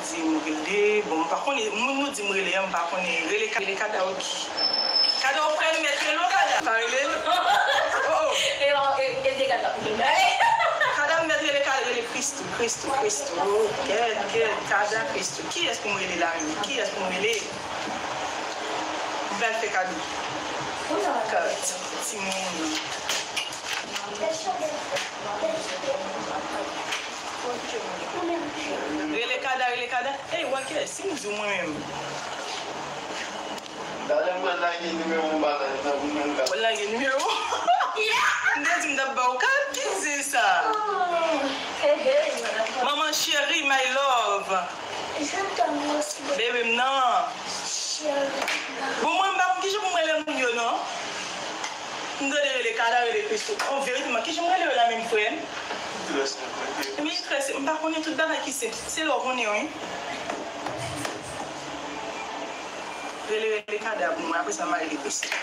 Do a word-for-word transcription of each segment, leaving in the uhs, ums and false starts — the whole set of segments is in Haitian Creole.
di m rele, bon, m pa konnen, moun nou di m rele an, m pa konnen, rele Ka-, rele Kada, ok. Kada, w frè m mèt rele w, Kada. Pa rele l? Oh, oh. E, e, e, e, Kada. Kada, m mèt rele Kada, rele Christoo, Christoo, Christoo. Oh, kèt, kèt, Kada, Christoo. Kiyès pou m rele la menm? Kiyès pou m rele? M pral fè kado. Kat, timoun. Rele Kada, rele Kada. Ey, Walker, si m di w mwen menm. Talè m pral lage nimewo m ba la, nan pou mwen ka. Pral lage nimewo? M te di m t ap ba w kat, ki zen sa? Manman cheri, my love. Bebe m nan. Bon, mwen m pa konn kijan pou m rele moun yo non. M tande rele Kada, rele Christoo. An verite, mwen, kijan m rele yo la menm, frè m? Ebyen, trè senp, m pa konnen tout bagay ki senp. Se lè w konnen, wi. Rele, rele Kada pou mwen, apre sa, m a rele Christoo.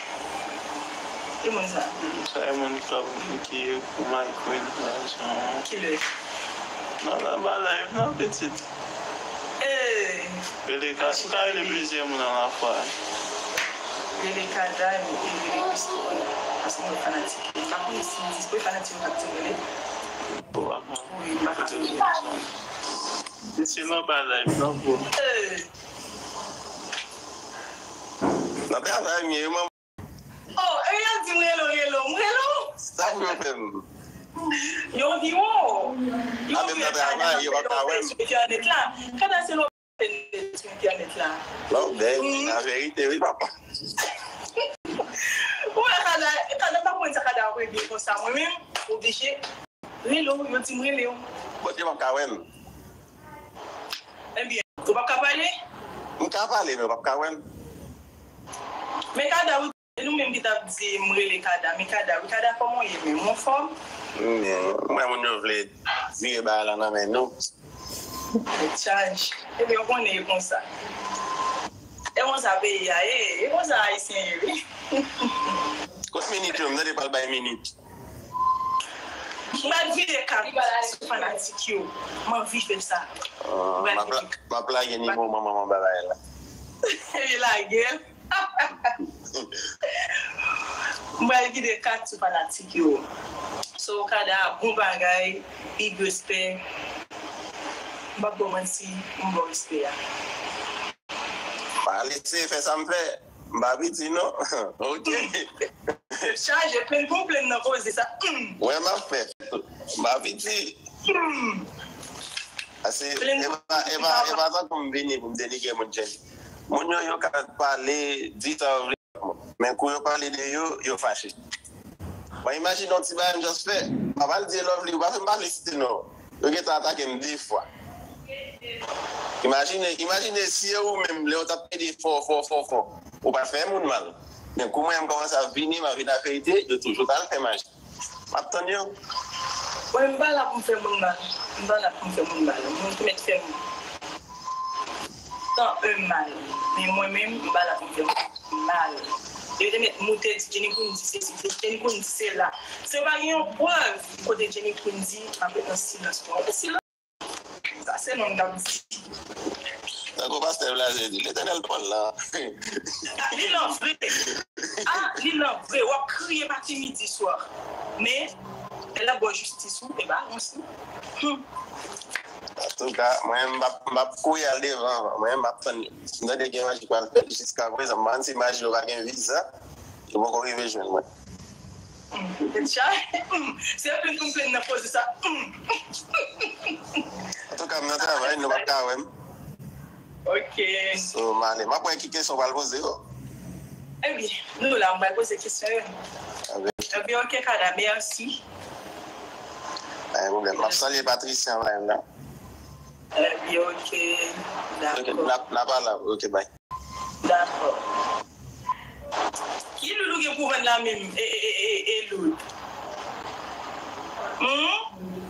Ki moun sa? Sa e moun k ap ki Michael Jackson. Kilè? Nan la ba live nan pitit. Ee. Rele ka, ou ka rele plizyè moun alafwa. Rele Kada, rele Christoo. Paske mwen fanatik. M pa konnen si m dispo, fanatik yo k ap di m rele. Wi, m pa ka rele. Se nan ba live nan, bro. Ee. Nan travay m ye, wi, man. Oh, e yo di m rele w, rele w, m rele w. Sa pou yo fè m? Yo di w. Yo di w travay, yo pa ka wè m. Sou entènèt la. Kada se lò sou entènèt la. Non, men, se la verite, wi, papa. Ou wè, Kada, Kada pa konn sa Kada ap regle konsa. Mwen menm, oblije rele w, yo di m rele w. Bon, yo pa ka wè m. Ebyen, ou pa ka pale? M ka pale, men yo pa ka wè m. Men Kada, wi. Se nou menm ki t ap di m rele Kada, men Kada, wi, Kada, kòman w ye menm? Ou anfòm? Men, mwen, moun yo vle vire bagay la nan men nou. Tèt chaje. Ebyen, ou konnen e konsa. E konsa peyi a ye, e konsa Ayisyen ye, wi. Kot minit yo? M tande pral bay minit. M pral vide kat sou fanatik yo. M anvi fè sa. Ah, m ap la-, m ap lage nimewo manman m anba bagay la. Li lage l. M pral vide kat sou fanatik yo. So, Kada, bon bagay, big respè. M p ap ba w manti, m ba w respè a. Pa lese fè sa m fè. M pa piti non. Ok. Chaje, plenn pou plenn nan koze sa. Hmm. Wè m ap fè. M pa piti. Hmm. Ase, e pa, e pa, e pa tankou m vini pou m denigre moun, Jenny. Moun yo, yo ka pale, di sa yo vle. Men kou yo pale de yo, yo fache. Mwen imajine yon ti bagay m just fè. M pa pral di e Lovely, ou pa fè m pa vle site non. Yo gentan atake m de fwa. Imajine, imajine si e ou menm, lè yo t ap plede fò, fò, fò, fò. Ou pa fè moun mal. Men kou mwen, m kòmanse ap vini, m ap vin ak verite, yo toujou pral fè maji. M ap tann yo. Mwen, m pa la pou m fè moun mal. M pa la pou m fè moun mal. Moun ki mèt fè m tan e mal. Men mwen menm, m pa la pou m fè moun mal. Yo te mèt moute di Jenny Queen di sesi, Jenny Queen di sela. Se pa gen yon prèv kote Jenny Queen di, m ap ret nan silans pou mwen. Silans. Sa se moun k ap di. Tankou pastè Blaze di, Letènèl pran l la. Li nan vre. Ah, li nan vre. W ap kriye maten, midi, swa. Men, lè l ap ba w jistis ou, e pa ranson. Hmm. Antouka, mwen, m p ap, m p ap kouri al devan. Mwen, m ap tann. M tande gen maji k pral fèt. Jiskaprezan, m pa konn si maji yo pa gen viza. Yo poko rive jwenn mwen. Tèt chaje. Se plen pou plen nan koze sa. Antouka, m nan travay, nou p ap ka wè m. Ok. So, m ale. M ap wè ki kesyon w pral poze yo. Ebyen, nou la, m pral poze kesyon yo. Ebyen, ok, Kada, mèsi. Pa gen pwoblèm. M ap salye Patricia, m la. Ebyen, ok. Ok, dakò. N ap, n ap pale. Ok, bye. Dakò. Ki loul ou gen pou vann la menm? E, e, e, e, e loul. Hmm?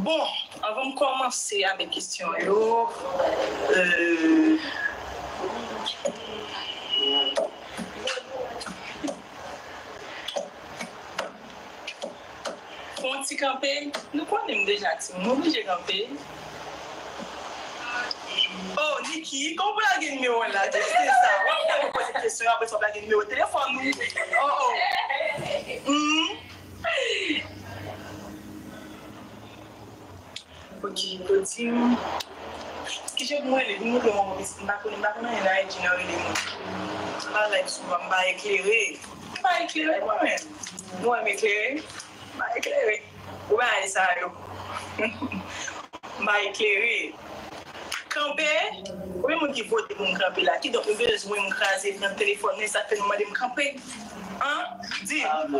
Bon, anvan m kòmanse avèk kesyon yo, euh, Fè yon Kanpe, nou konnen m deja, timoun, m oblije kanpe. Oh, Niki, kòman pou lage nimewo w la? Teste sa. W ap fè mwen poze kesyon, apre sa w ap lage nimewo telefòn ou. Oh, oh. Hmm. Ok, Claudine. Kijan pou mwen rele? Vin moutre mwen, mwen, m pa konnen, m pa konnen anyen nan I G nan, rele mwen. M pa like souvan, m pa eklere. M pa eklere mwen menm. Mwen, m eklere? M pa eklere. Ou pa di sa yo. M pa eklere. Kanpe. Konbyen moun ki vote pou m kanpe la? Kidonk, nou bezwen m kraze ekran telefòn nan, sa k fè nou mande m kanpe. An? Di m.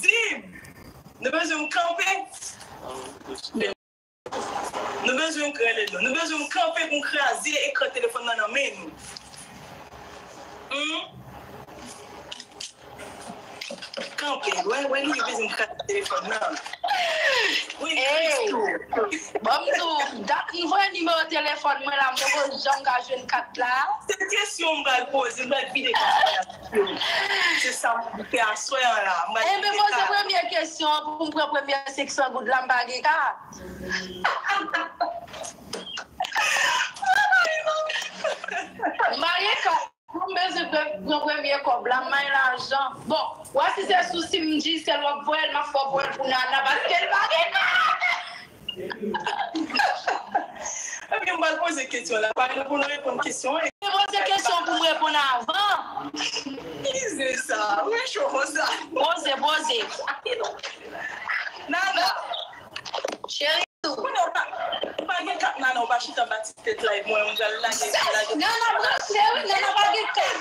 Di m. Nou bezwen m kanpe. Nou bezwen m rele nou. Nou bezwen m kanpe pou m kraze ekran telefòn nan nan men nou. Hmm? Kanpe. Wè, wè, li bezwen m kraze telefòn nan. Wi, Christoo. Ban m di w, dat m voye nimewo telefòn mwen la, m poko janm ka jwenn kat la. Se kesyon m pral poze, m pral vide kat la. Se sa m fè aswè an la. M pral vide kat. Enben, poze premye kesyon an pou m pran premye senk san goud la, m pa gen kat. M pa gen kat. Pou m bezwen pre- pran premye kòb la, m bay lajan. Bon, w a si se sou si m Digicel w ap voye l, m ap fè w voye l pou Nana, paske l pa gen kat. Ebyen, m pral poze kesyon la. Pa gen pou nou reponn kesyon an. Se poze kesyon pou m reponn avan. Ki zen sa? Ou cho konsa? Poze, poze. Nana. Cheri. Kounye a, ou pa, ou pa gen kat, Nana, ou pa chita anba ti tèt la, epi mwen, mwen pral lage, lage. Nana branche, wi, Nana pa gen kat.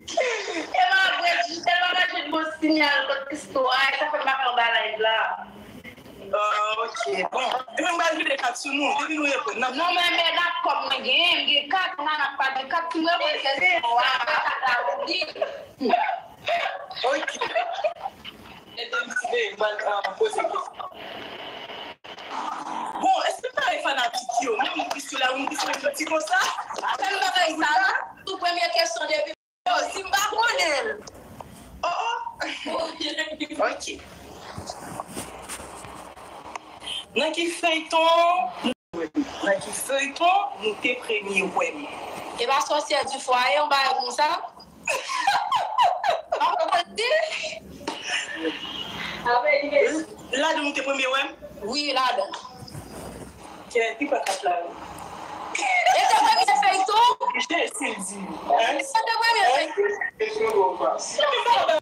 E m ap redi, tèlman pa jwenn bon siyal, kot istwa, e sa fè m pa ka anba live la. Ah, ok, bon. Epi m pral vide kat sou nou, depi nou reponn, n ap... Non, men, men, dakò, mwen gen, m gen kat, Nana pa gen kat, si m reponn kesyon an, apre kat la, ou di. Ok. Mete m ti veye, m pral, ah, poze kesyon. Bon, èske parèy fanatik yo menm, piske la, moun ki fè piti konsa? Fè m bagay sa, non? Sou premye kesyon depi. Oh, si m pa konnen l. Oh, oh. Ok. Nan ki feyton, nan ki feyton nou te premye wè m? E pa Sorcière du Foyer, yon bagay konsa? Ladan ou te premye wè m? Wi, ladan. Kè, ki pa kat la yo? E te premye feyton? Jezi. Hein? Se te premye feyton.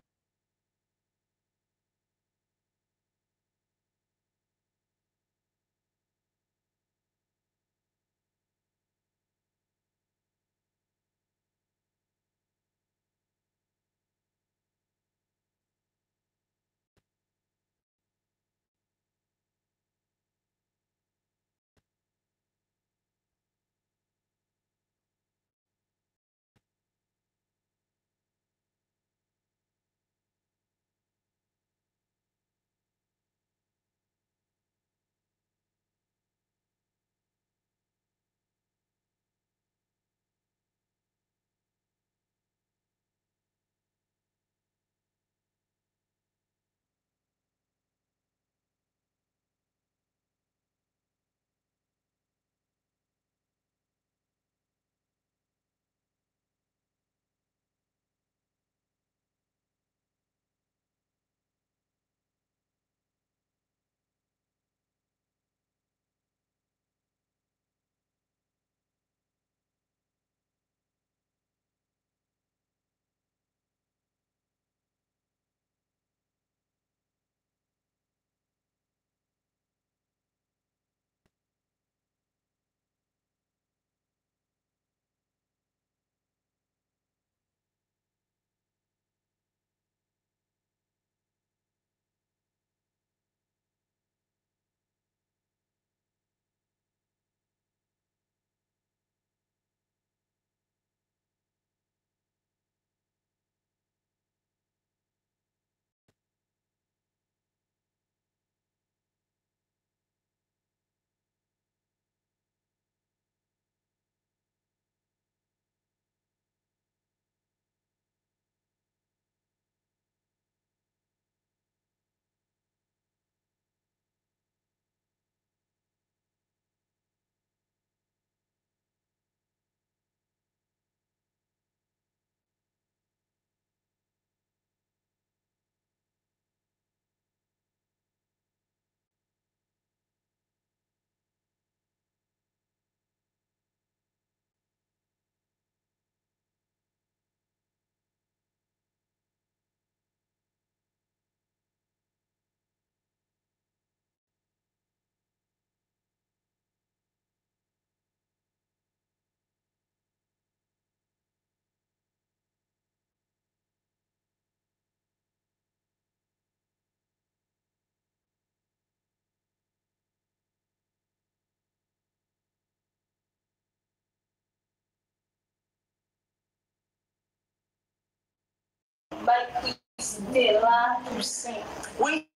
Christella Toussaint. Wi,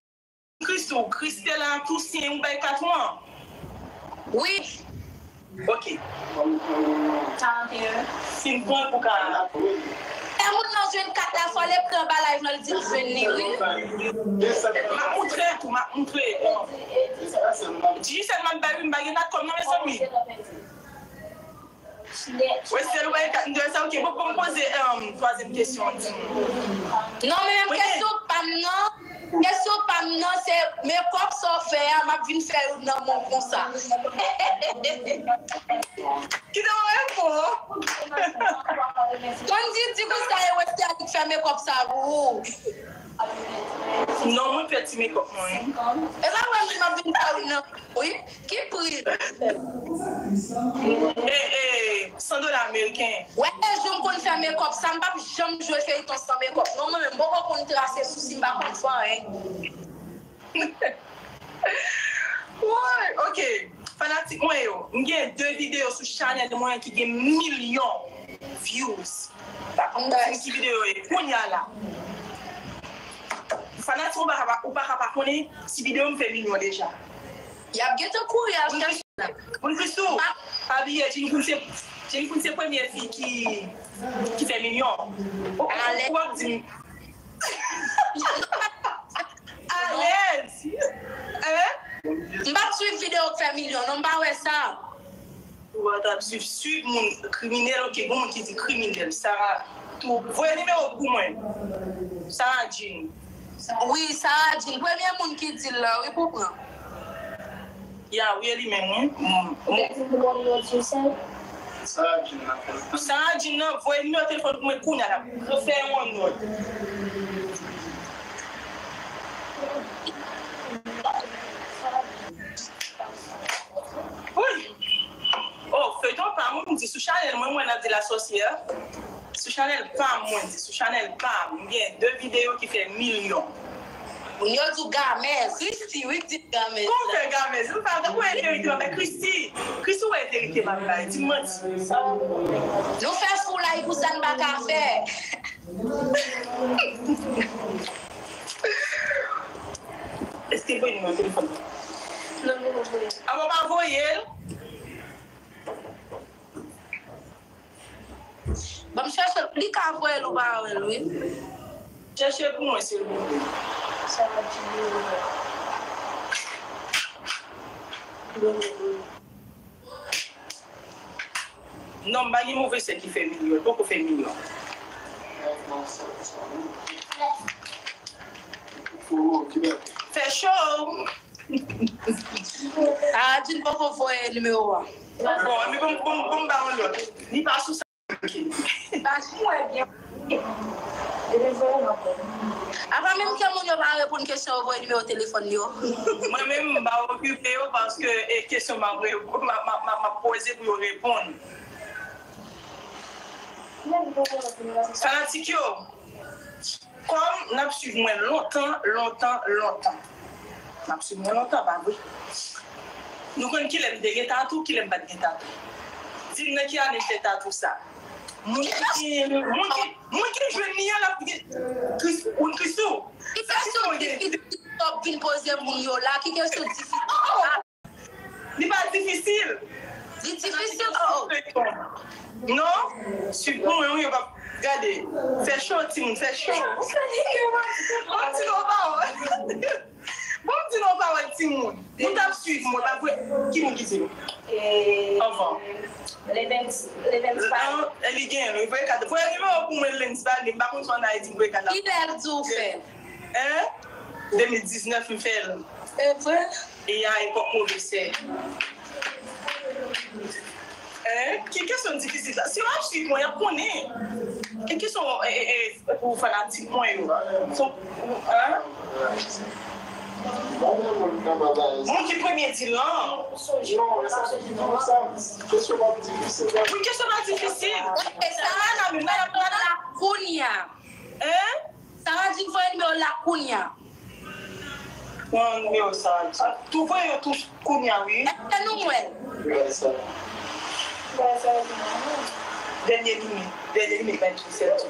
Christoo, Christella Toussaint, ou bay kat mwa? Wi. Ok. Fin pran pou ka. Lè moun nan jwenn kat la, fò l ekri anba live lan, l di l jwenn li, wi. M ap moutre tou, m ap moutre. Jisèl m ap bay, wi, m pa gen kat kòb non, mezanmi. Wè, se lwen kat, m di sa, ok, bon, pou m poze, um, twazyèm kesyon an, di m. Non, men menm kesyon pa m nan, kesyon pa m nan, se mekòp sa w fè a, m ap vin fè youn nan men w konsa. Kite mwen reponn. Konn di, di konsa, e wè se a ki fè mekòp sa pou ou. Non, mwen fè ti mekòp mwen. E pa wè m di m ap vin fè youn nan. Wi, ki pri? E, e, san dola ameriken. Wè, e jou m konn fè mekòp sa, m p ap janm jwe feyton san mekòp. Non, mwen menm, m poko konn trase sousi, m pa konn fè anyen. Woy, ok. Fanatik mwen yo, m gen de videyo sou chanèl mwen ki gen milyon views. Pa konn si videyo yo ye kounye a la. Fanatik, ou pa ka pa, ou pa ka pa konnen si videyo m fè milyon deja. Y ap gentan kouri al chache la. Moun Christoo, pa bliye, Jane Queen se, Jane Queen se premye fi ki, ki fè milyon. Ou, ou, ou ap di m. Alèz. Hein? M p ap swiv videyo k fè milyon, non, m pa wè sa. Ou pa t ap swiv, swiv moun kriminèl, ok, gon moun ki di kriminèl. Sarah, tou, voye nimewo pou mwen. Sarah Jean. Wi, Sarah Jean. Premye moun ki di l la, wi, pou pran. Ya, wi, e li menm, wi. Mm, mm. Sarah Jean nan, voye nimewo telefòn pou mwen kounye a la. Fè yon nòt. Wi. Oh, feyton pa m, wi, m di sou chanèl mwen, mwen nan di la sorcière. Sou chanèl pa m, mwen di, sou chanèl pa m, m gen de videyo ki fè milyon. Moun yo di w gamèz, Christie, wi, di l gamèz. Kòman fè gamèz? M pa, ou wè verite m ap bay Christie. Christie, ou wè verite m ap bay. Di m manti. Nou fè foulay pou sa n pa ka fè. Èske l voye nimewo telefòn? Non, non, non. Avan pa voye l. Ban m chèche l. Li ka voye l ou pa wè l, wi. Chèche pou mwen, silvouplè. Sa va di li. Non, m pa gen move sè ki fè milyon. Poko fè milyon. Fè cho. Sarah Jean poko voye nimewo a. Bon, epi bon, bon, bon, ba yon lòt. Li pa sou sa. Li pa sou. Apa menm ke moun yo pa reponn kesyon yo voye nimewo telefòn yo. Mwen menm, m pa okipe yo paske e kesyon m ap re-, m ap, m ap, m ap, m ap poze pou yo reponn. Fanatik yo. Kòm n ap swiv mwen lontan, lontan, lontan. N ap swiv mwen lontan, pa vre? Nou konn kilè m te gen tatou, kilè m pa t gen tatou. Di m nan ki ane m fè tatou sa. Moun ki, moun ki, moun ki jwenn li an, l ap gen, Chris-, moun Christoo. Ki kesyon difisil w ap vin poze moun yo la? Ki kesyon difisil? Li pa difisil. Li difisil, oh. Non, swiv pou mwen, wi, yo p ap gade. Fè cho, timoun, fè cho. Bon, m di nou yon pawòl. Bon, m di nou yon pawòl, timoun. Nou t ap swiv mwen, pa vre? Ki moun ki di nou? Anvan. Le vingt, le vingt-cinq. Ah, e li gen, li voye kat. Voye nimewo pou mwen, Lens, pa li. M pa konn si ann Ayiti, voye kat la. Kilè l di w fè? Hein? De mil diznèf, m fè l. E vre? E a epòk pwofesè. Hein? Ki kesyon difisil sa? Si w ap swiv mwen, y ap konnen. E kesyon, e, e, e, pou fanatik mwen yo. Fò, hein? Moun ki premye di l lan. Wi, kesyon pa difisil. Ok, Sarah Jean voye nimewo l la kounye a. Hein? Sarah Jean voye nimewo l la kounye a. Pran nimewo Sarah Jean. Tou voye yo tou kounye a, wi. Èske nou wè l? Dènye nimewo, dènye nimewo, bay tou, sèl tou.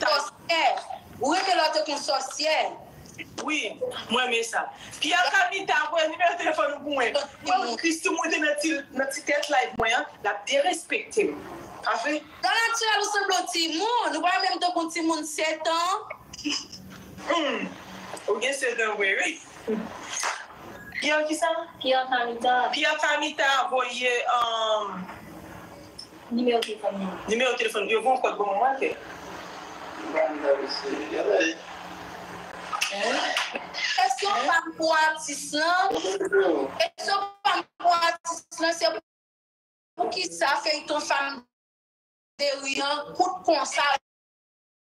Sòsyè. Ou rete lè w te konn sòsyè. Wi, mwen renmen sa. Pierre Camita voye nimewo telefòn ou pou mwen. Mwen, Christy, mwen te nan ti, nan ti tèt live mwen an, l ap derespekte m. Pa vre? Nan natirèl, ou sanble yon timoun. Ou pa menm tankou yon timoun sèt an. Hmm. Ou gen sèt an vre, wi. Pierre kisa? Pierre Camita. Pierre Camita voye, um, nimewo telefòn li. Nimewo telefòn li. Yo gen yon kòd ban mwen, ok. Kesyon pa m pou atis lan. Kesyon pa m pou atis lan, se poukisa feyton Fanm de Ri an kout konsa,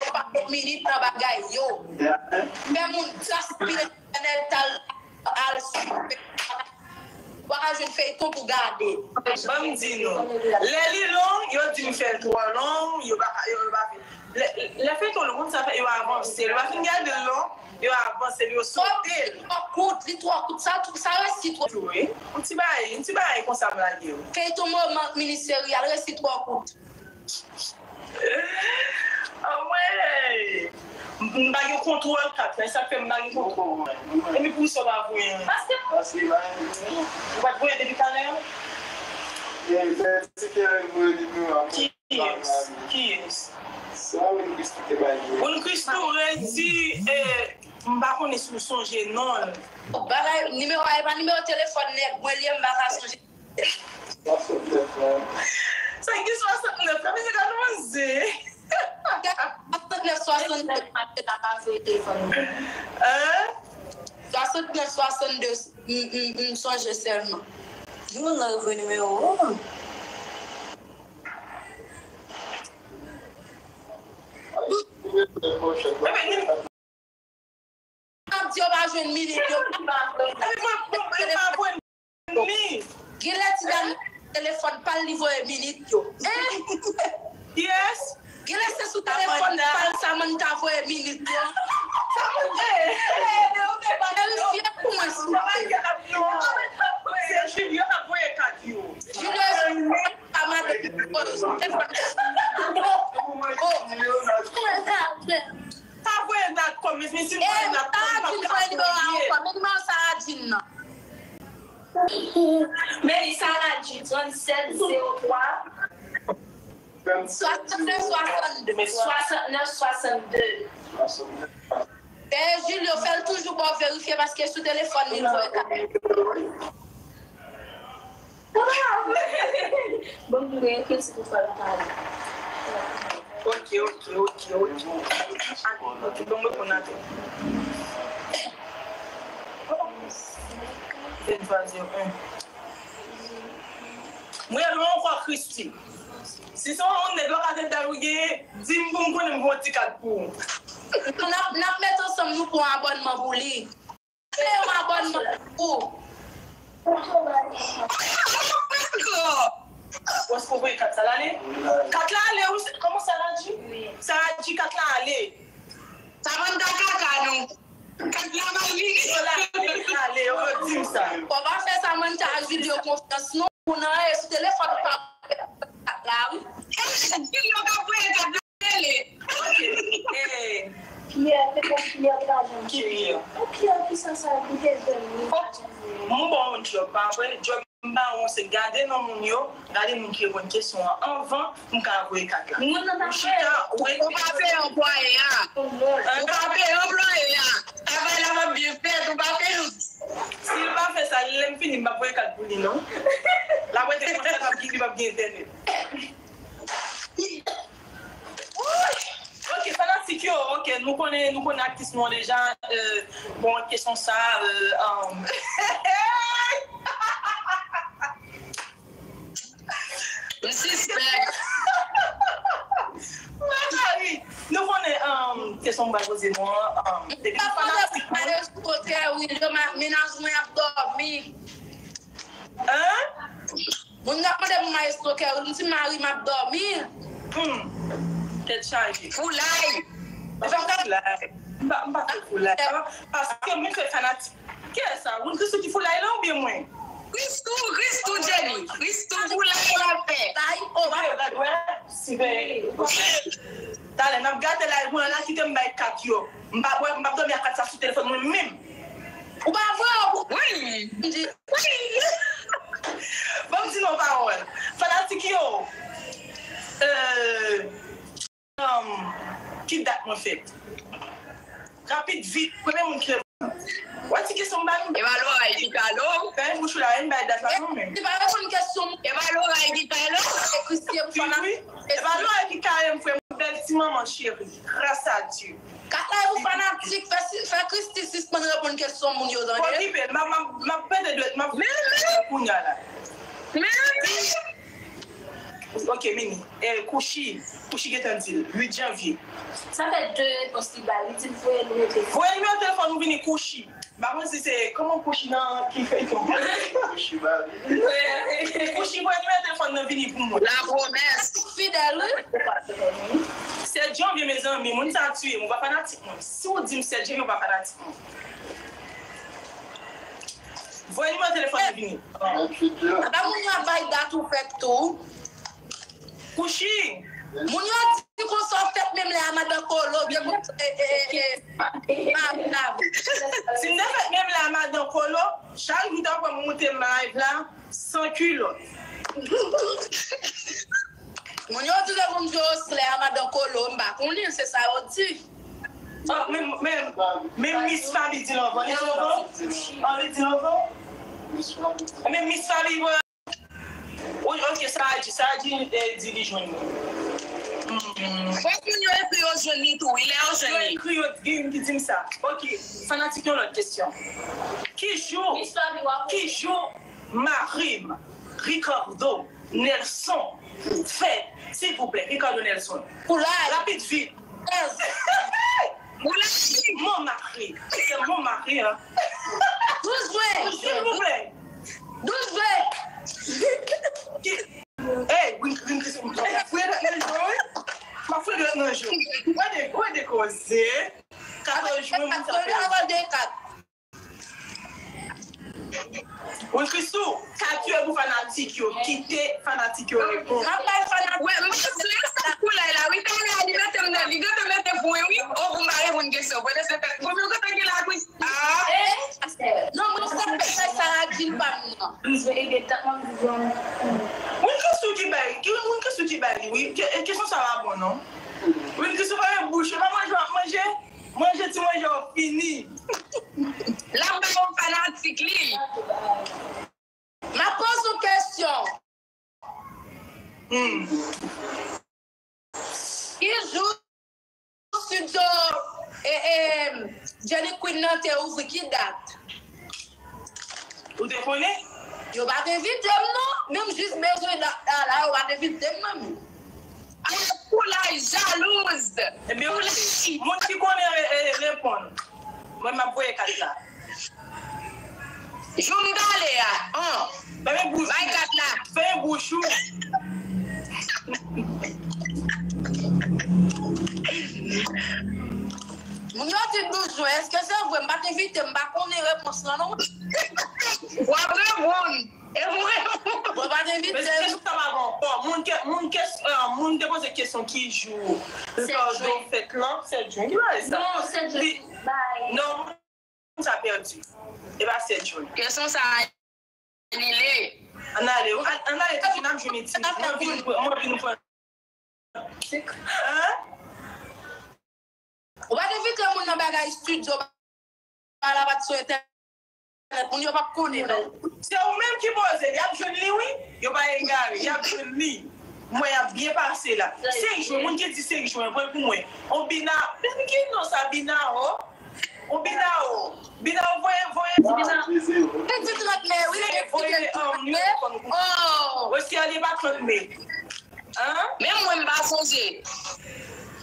yo pa met minit nan bagay yo. Fè moun gaspiye enèji tal al sou, ou pa ka jwenn feyton pou gade. Ban m di nou, lè li long, yo di m fè l twò long, yo pa ka, yo, yo pa vin. Lè, lè feyton long, moun sa fè, yo avanse l. Yo pa fin gade l long, yo avanse l, yo sote l. Li twò kout, li twò kout, sa, sa resi twò. Wi. Yon ti bagay, yon ti bagay konsa m lage yo. Feyton moman, mini seri a, l resi twò kout. Anmwey! M, m pa gen kontwòl kat la, e sa k fè m pa gen kontwòl. Epi pou sa w pa voye anyen. Paske. Ou pa t voye depi talè a? Kiyès? Kiyès? Wilchrist tou redi, e, m pa konnen si w sonje non l. Bagay, nimewo a, e pa nimewo telefòn nèg mwen li ye, m pa ka sonje. Sa ki swasantnèf la, mesye, gade manzè. Swasantnèf, swasantnèf, pa te la pa voye telefòn. Hein? Swasantnèf, swasannde, m, m, m sonje sèlman. Di moun nan revwe nimewo a. Ap di yo pa jwenn minit yo. Epi mwen, mwen, mwen pa jwenn ni. Genlè ti dam telefòn pa l li voye minit yo. Hein? Yes. Genlè se sou telefòn pa l Samantha voye minit yo. Samantha. Verifye pou mwen, silvouplè. Se Julio k ap voye kat yo. Julio, pa madanm telefòn. Oh, oh. Pa voye dat kòm, mezanmi, si m voye dat kòm, m p ap ka voye. Men nimewo Sarah Jean nan. Men li Sarah Jean, trannsèt zewo twa. Swasantnèf swasannde. Swasantnèf swasannde. Dèyè Julio, fè l toujou ba w verifye, paske sou telefòn li l voye kat. Bon, m gen kèk ti pou fè l pale. Ok, ok, ok, ok. Ok, bon, mwen konn ankò. Vennntwa zewo en. Mwen, mwen ankò, Christy. Si se yon nèg la ka te bay ou gen, di m pou m konnen m pran ti kat pou ou. N ap, n ap met ansanm nou pran abònman pou li. Se yon abònman pou ou. Wè, se pou voye kat sa la ale? Kat la ale, wi. Kòman sa la di? Sa la di kat la ale. Sa bann ta kaka nou. Kat la mal vini. Yo la ale, yo di m sa. Fò pa fè Samantha ak Julio konfyans non. Ou nan e sou telefòn ou pa kat la wi. Julio ka voye kat la. Ok. Eh. Pierre, te kon Pierre pa janm. Ki Pierre? Ou Pierre ki sa sa li te jwenn li pa janm. M bon yon djòb, pa vre? Djòb m ba ou se gade non moun yo, gade moun ki reponn kesyon an anvan m ka voye kat la. Moun nan pa chita, ou pa peye anplwaye a. Ou pa peye anplwaye a. Travay la p ap byen fèt, ou pa peye. Si l pa fè sa, lè m fini, m p ap voye kat pou li, non. L ap rete konsa, l p ap gen, li p ap gen entènèt. Woy! Ok, fanatik yo, ok, nou konnen, nou konnen aktris nou an deja, euh, bon, kesyon sa, euh, um, m sispèk. Mari, nou konnen, um, kesyon m pral poze nou an, um, depi nou fanatik nou. Mennaj mwen ap dòmi. Hein? Moun nan mande pou maestro Kerwin, m di mari m ap dòmi. Hmm. Tèt chaje. Foulay. M pa fè foulay. M pa, m pa fè foulay. Paske mwen fè fanatik. Kiyès sa? Wilchrist ki foulay la oubyen mwen? Christou, Christou, Jenny. Christou foulay la fè. Foulay, oh, gad, wè. Si, ben, Talè, n ap gate live mwen la, kite m bay kat yo. M pa bwè, m p ap dòmi ak kat sa sou telefòn mwen menm. Ou pa bwè, ou. Wi. M di, wi. Ban m di nou pawòl. Fanatik yo. Euh, um, ki dat mwen fèt? Rapid, vit, premye moun ki reponn. Wè ti kesyon m ba nou. E pa Laura ki kale w. Fè bouch ou la, m bay dat la non men. Se pa reponn kesyon m. E pa Laura ki kale w. E Christie pou fanatik. E pa Laura ki kale m, frè m, bèl ti manman cheri. Gras a Dye. Kaka pou fanatik, fè, si- fè Christie sispann reponn kesyon moun yo, tande. Okipe l, m ap, m ap, m ap pete dwèt, m ap Men, men, kounye a la. Men, men. Ok, Mimi. Eh, Kouchi. Kouchi gentan di l. uit janvye. Sa fè de repons li bay. Li di l voye nimewo telefòn. Voye nimewo telefòn ou vini Kouchi. M pa konn si se kòman Kouchi nan ki feyton. Kouchi ba. Kouchi voye nimewo telefòn nan vini pou mwen. La promès. Fidèl, wi. Sèt janvye, mezanmi, moun sa ap tiye m. Ou pa fanatik mwen. Si w di m sèt janvye, ou pa fanatik mwen. Voye nimewo telefòn nan vini. Apa moun yo ap bay dat ou fèt tou? Kouchi. Moun yo di konsa w fèt menm lè a madan Kolo, byen konsa, e, e, e, e, pa, pa. Si m te fèt menm lè a madan Kolo, chak jou ta pran m moute m live la, san kilòt. Moun yo di lè moun di yo slè a madan Kolo, m pa konnen, se sa yo di. Ah, men, men, men Miss Fabi di l anvan, li di l anvan? Ah, li di l anvan? Men Miss Fabi, wè. Wi, ok, sa a di, sa a di, eh, di li jwenn mwen. Hmm. Fòk moun yo ekri yo jwenn li tou, wi, lè yo jwenn li. Yo ekri yo, gen youn ki di m sa. Ok, fanatik, yon lòt kesyon. Ki jou, ki jou mari m, Ricardo Nelson, fèt, silvouplè, Ricardo Nelson? Koulaj. Rapid, vit. Mon mari. C'est mon mari, hein. Douz jwen. Silvouplè. Douz jwen. Hey, Win, Win, Win, m ap fouye dwèt nan je w, wi. M ap fouye dwèt nan je w. Wè de, wè de koze. Katòz jwen, moun sa fè. Avan de kat. Wi, Christoo, kat yo pou fanatik yo. Kite fanatik yo reponn. Wè, m pa vle sa koulè la, wi, talè a li mete m nan, li gentan mete pou mwen, wi. O, pou m pa reponn kesyon, pote se tèt. Pou m gentan gen la, wi. Ah. Non, mwen sa pèsè sa a di l pa m nan. Wi, Christoo ki bay, ki, wi, Christoo ki bay li, wi. Ke-, kesyon sa a bon, non. Wi, Christoo pa gen bouch, e pa manje w ap manje. Manje ti manje w fini. L ap bay yon fanatik li. M ap poze w kesyon. Hmm. Ki jou studio, e, e, Jenny Queen nan te ouvri, ki dat? Ou te konnen? Yo pa t envite m non. Menm jis bezwen dat la, yo pa t envite m non. Koulaj, jalouz. Ebyen, moun ki konnen re-, re-, reponn. Mwen, m ap voye kat la. Jou m t ale a. An. Fèmen bouch ou. Bay kat la. Fèmen bouch ou. Moun yo di douz jwen, èske se vre? M pa t envite, m pa konnen repons lan non. W ap reponn. E mwen. Bon, pa t envite. Men se kesyon sa pa bon ankò. Moun ke, moun ke, euh, moun te poze kesyon ki jou Ricardo fèt lan, sèt jen. Ki bagay sa? Non, sèt jen. Non, moun sa pèdi. E pa sèt jen. Kesyon sa anile. Ann ale, ann, ann ale, tout moun ap jwenn iti. Mwen vin, mwen vin pran. Hein? Ou pa t envite moun nan bagay studio, pa la pa t sou entènèt, moun yo p ap konnen non. Se ou menm ki poze l, y ap jwenn li wi, yo pa egare, y ap jwenn li. Mwen y ap byen pase la. Senk jwen, moun ki di senk jwen, voye pou mwen. On Bina, ki non sa Bina o? On Bina o. Bina o voye, voye. Bina. Li di trant me, wi. Voye, voye, um, nimewo telefòn ou pou mwen. Oh. Wè si li pa trant me. Hein? Menm mwen m pa sonje.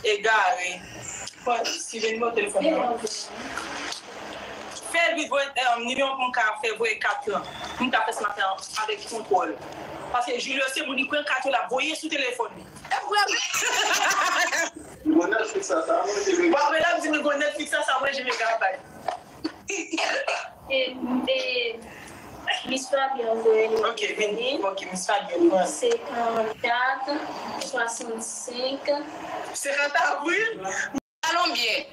Egare. Bon, si vin mwen telefòn nan. Fè l vit voye, eh, nimewo pou m ka fè voye kat lan. Pou m ka fè sa maten an avèk kontwòl. Paske Julio se moun ki pran kat yo l ap voye sou telefòn li. E vre. Bon, Netflix sa, sa manje mega. Bon, men l ap di m gon Netflix sa, sa manje mega bay. E, e, Miss Fabien voye nimewo. Ok, vini. Ok, Miss Fabien, pran. Senkannkat, swasannsenk. Senkant avril? Alon byen.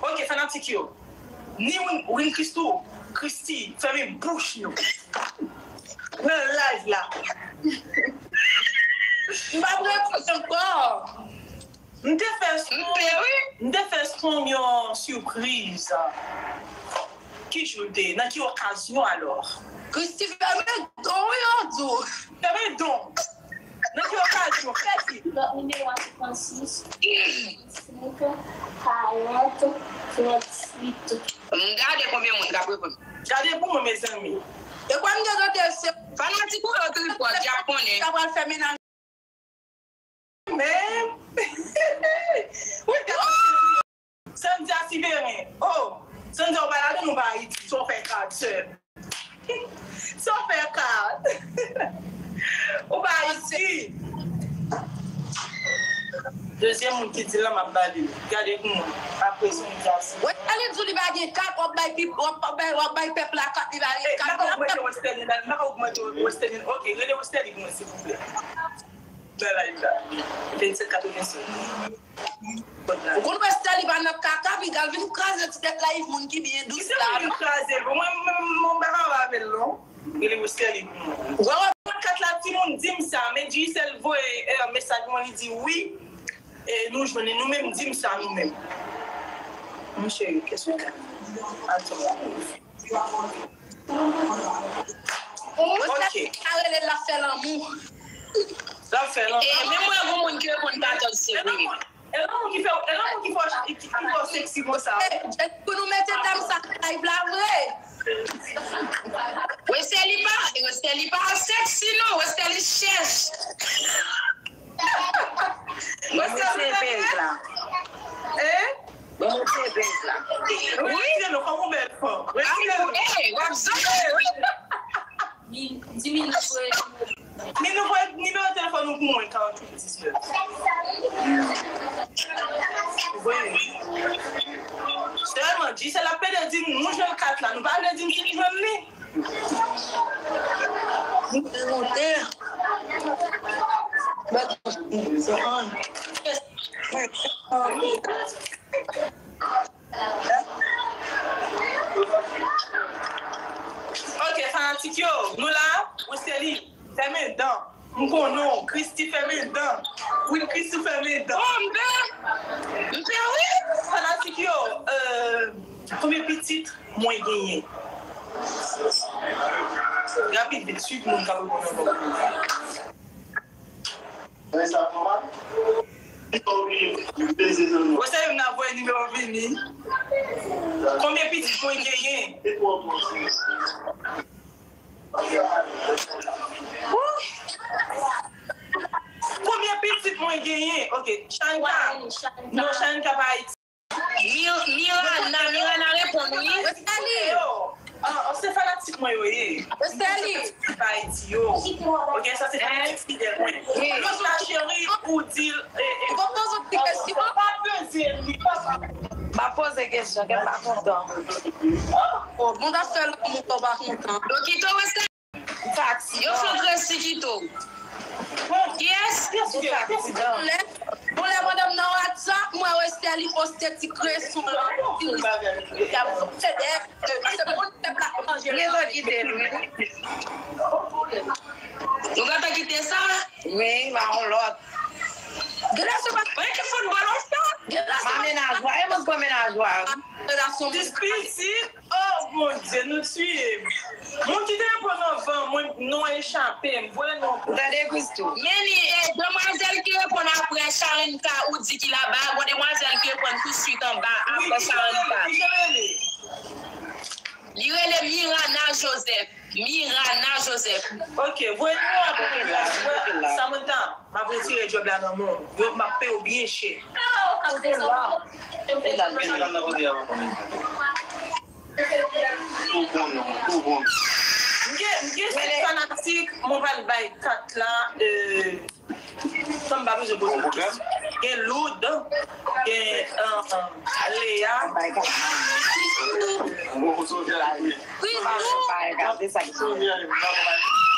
Ok, fanatik yo. Ni Win, Win Christou, Christy, fèmen bouch nou. Nan live la. M pa prepare ankò. M te fè Strong, m te fè Strong yon sipriz. Ki jou l te ye? Nan ki okazyon alò? Christy fèmen don wi, yo di w. Fèmen don. Nan ki okazyon? Fè di. Lòt nimewo a se trannsis, senk, karant, tranntuit. M gade konbyen moun k ap reponn. Gade pou mwen, mezanmi. E kwa m te tande se fanatik ou yo tripòt, y ap konnen. Sa pral fè menaj. Men, wi, Sandy a Siveren. Oh, Sandy, ou pa ladan nou pa Ayiti. Sa w fè kad, sè. Sa w fè kad. Ou pa Ayiti. Dezyèm moun ki di l lan, m ap ba li. Gade pou mwen. Apre Sandy a Siveren. Wè, li di w li pa gen kat, w ap bay pip, w ap, w ap bay, w ap bay pèp la kat, li pa gen kat. M pa ka ogmante Westerline, m pa ka ogmante Westerline. Ok, rele Westerline pou mwen, silvouplè. Nan live la. Vennsèt katrevensenk. Ou konn Westerlie pa nan kaka, piga l vin kraze ti tèt live moun ki byen dous la. Ki se moun ki kraze l? Mwen, mwen, mwen, mwen pa ka avè l non. Rele Westerlie pou mwen. Wè, wè, kat la, timoun, di m sa, men Digicel voye, eh, mesaj mwen, li di wi. E nou jwenn li, nou menm, di m sa, nou menm. Mon chéri, qu'est-ce que... Attends. Ok. Sa rele l ap fè lanmou. L ap fè lanmou. E menm mwen, gon moun ki reponn katòz fevriye. E lanmou ki fè, e lanmou ki fè, ki, ki fè w seksi konsa. E, e pou nou mete dam sa nan live la vre. Westerlie pa, Westerlie pa seksi non, Westerlie chèch. Westerlie se bèz la. Hein? Bon, se bèz la. Wi. Retire nou kòm yon bèl fanm. Retire nou. Ey, w ap zonbe. Di m nou voye. Di m nou voye nimewo telefòn nou pou mwen, karanntuit diznèf. Voye. Sèlman, Digicel ap pede di m nou jwenn kat la, nou pa vle di m si nou jwenn li. Monte. Ok, fanatik yo, nou la, Westerlie, fèmen dan. M konnen w, Christy fèmen dan. Queen Christy fèmen dan. Oh, m pè. M pè, wi. Fanatik yo, euh, konbyen pitit mwen genyen? Rapid, vit, suiv moun k ap reponn ankò. Wè sa yo nan voye nimewo vini. Konbyen pitit mwen genyen? Wouy! Konbyen pitit mwen genyen? Ok, Shanika. Non, Shanika pa Ayiti. Mi-, Mirana, Mirana reponn wi. Westerlie. Yo, ah, se fanatik mwen yo ye. Westerlie. Fanatik pa Ayiti yo. Ok, sa se fanatik fidèl mwen. Wi. Rosa cheri, ou di l, eh, eh. Ou pa poze ti kesyon. Pa poze li, pa sa. Pa poze kesyon, kè m pa kontan. Oh, bon, ta fè lanmou, ou pa kontan. Dokito Westerlie. Taxi. Yo fè gresi kite w. Kiyès? Taxi. Bon, lè, bon, lè pandan m nan WhatsApp, mwen Westerlie poste ti kreson lan, ti lis, y ap poste dèyè, se moun pèp la k manje. Li gentan kite l, wi. Nou gentan kite sa? Wi, pa yon lòt. Genlè se pa... Mwen ki foutbòl w fè? Genlè se pa... Menaj w a, e mwen k pran menaj w a. Relasyon. Ti pitit. Oh, Bondye, nou tiye m. Moun ki te reponn anvan mwen, non an echape m. Voye non. Ou tande, Christou? Men li, e, demwazèl ki reponn apre Sharinka, ou di ki laba, gon demwazèl ki reponn tousuit anba apre Sharinka. Wi, ki jan l rele? Li rele Mirana Joseph. Mirana Joseph. Ok, voye nimewo a pou mwen la. Samantha, m ap retire djòb la nan men w. Yo, m ap peye w byen chè. Kote la? M gen, m gen senk fanatik, mwen pral bay kat la, euh, san m pa bezwen poze kesyon. Gen Loud, gen, euh, Lea.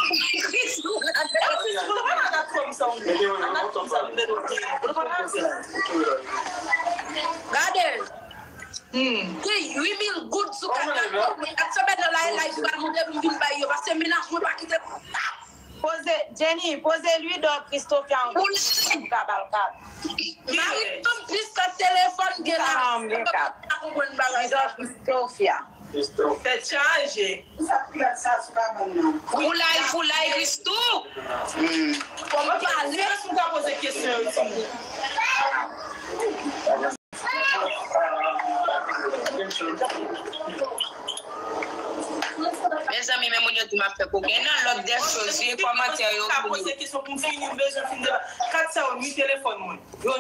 Kristou! Kristou! Gade! Gen uit mil goud sou kat la. Kat sa bèl la, la, la, li pral monte pou m vin bay yo, paske mennaj mwen pa kite m. Poze, Jenny, poze Louidor Christopher yon kesyon, si w ka ba l kat. Mari m plis kat telefòn gen la. Sa m gen kat. Pa konprann bagay sa. Louidor Christopher. Tèt chaje. Foulay, foulay, Christoo. Fò m pale. Èske m ka poze kesyon yo, timoun? Mezanmi, men moun yo di m ap fè kokenn nan lòt de choz, wi, kòmantè yo. Ka poze kesyon pou m fini, m bezwen fin deba. Kat sa yo, mi telefòn mwen. Yo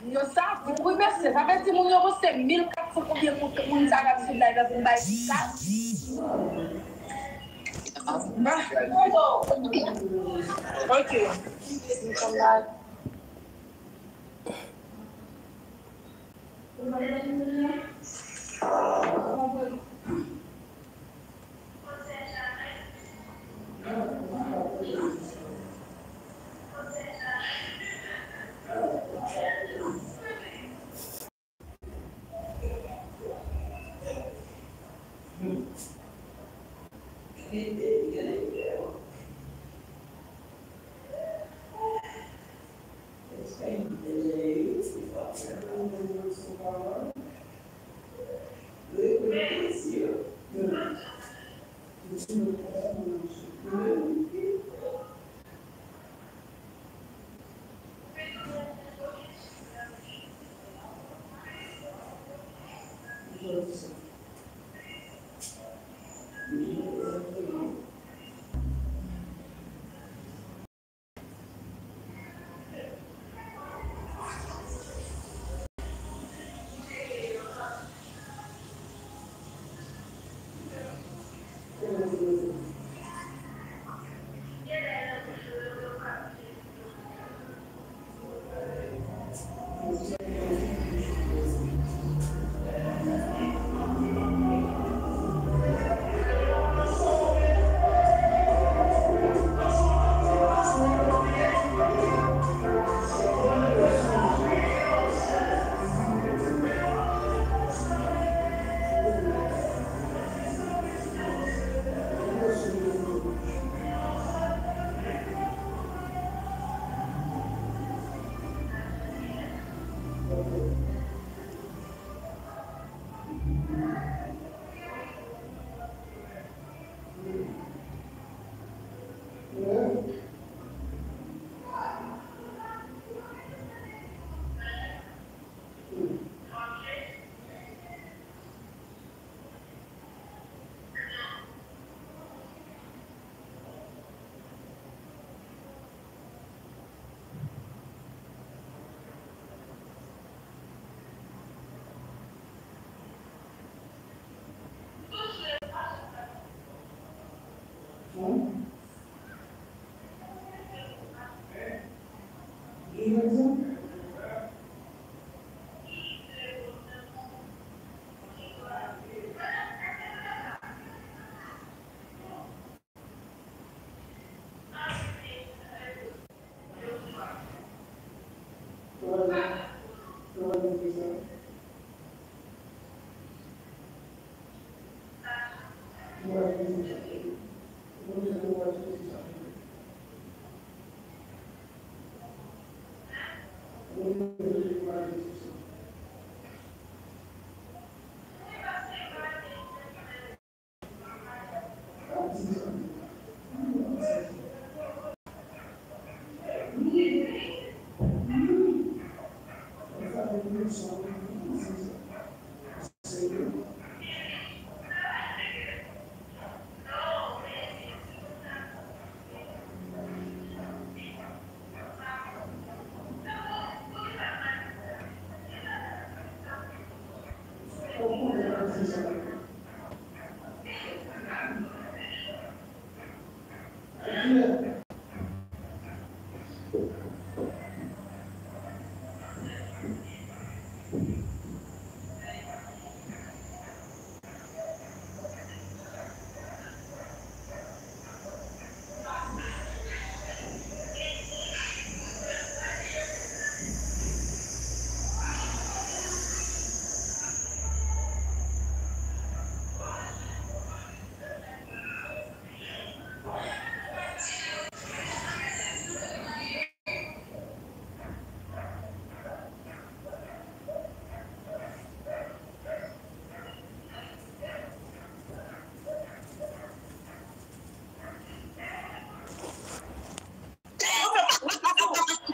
Yo sa vit wi mesye, sa vle di moun yo poste mil kat san konbyen moun, moun sa k ap swiv live la pou m bay kat. Ok.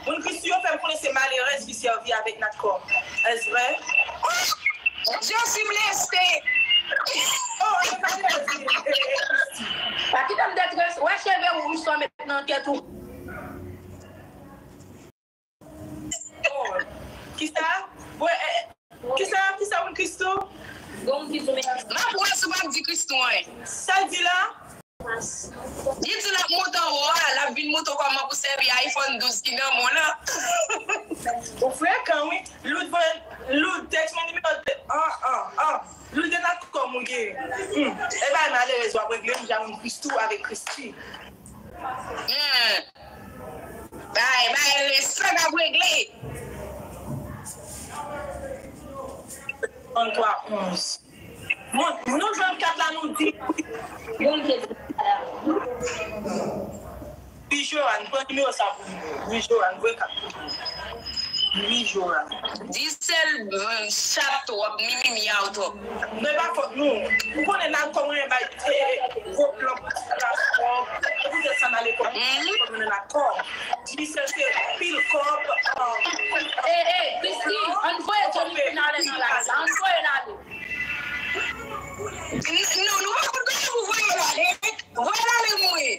Moun Kristi yo fè m konnen se malerèz ki sèvi avèk Natcom. Èske vre? Je suis blessé. Oh, e pa Kristi. Pa kite m detrese. Wè cheve wouj sa w met nan tèt ou. Oh, kisa? Bon, eh, eh, kisa, kisa moun Christo? M ap wè si w ap di Christo anyen. Sa l di la? Li di l ap monte anwo a, l ap vin montre w kòman pou sèvi iPhone douz ki nan men w lan. Ou frekan, wi. Loud voye, Loud, tèks mwen nimewo de, an, an, an. Loud de Natcom ou ye. Hmm. E bay malerèz w ap regle, m ja moun Christo avèk Christy. Hmm. Bay, bay, resan n ap regle. Trannntwa onz. Bon, nou jwenn kat la, nou di. Moun ki di sa. Wi, Johan, pran nimewo sa pou nou. Wi, Johan, voye kat pou nou. Wi, Johan. Di sèl, euh, chat twòp, mimi myaw twòp. Men pa fòt nou. Ou konnen nan kòm mwen bay, eh, eh, gwo plan pou ti klas kòb. Se poutèt sa nan lekòl. Mhm. Kòm nan kòb. Di sèl se pil kòb. Eh, eh, Christy, ann voye Johnny Queen ale nan live la. Ann voye l ale. N-, non, nou pa konn kòman pou voye l ale. Voye l ale, mwen.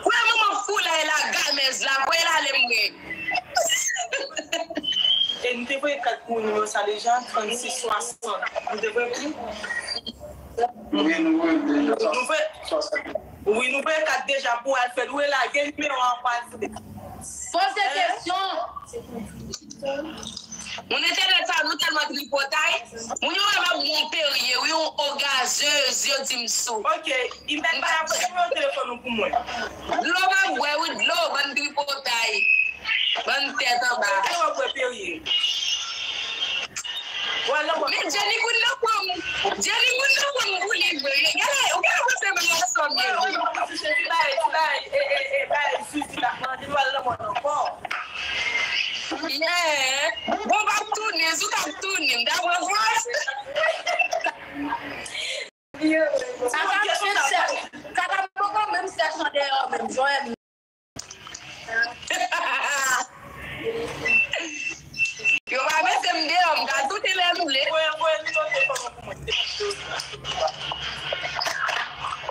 Voye manman foulay la, gamèz la, voye l ale, mwen. E nou te voye kat pou nimewo sa deja, trannsis swasant. Nou te voye pou? Wi, nou voye deja. Nou voye, wi, nou voye kat deja pou Alfred. Wi, la, gen nimewo an pou Alfred. Poze kesyon. Moun entènèt sa, nou tèlman tripotay. Moun yo wè m ap yon perye, wi, yon ogazez, yo di m sou. Ok, Ivèt, pa voye nimewo telefòn ou pou mwen. Dlo m ap bwè, wi, dlo, bann tripotay. Bann tèt anba. Mete w ap bwè perye. Wè, non, bon. Men Jenny Queen nan pran m. Jenny Queen nan pran m pou li vre. Gade, ou gade panse m la ansanm. Wè, wè, non, ti bagay, ti bagay, e, e, e, bagay, Zuzu la, mande nou al nan mòn ankò. Yo pa mete m deyò, m ka sote lè m vle.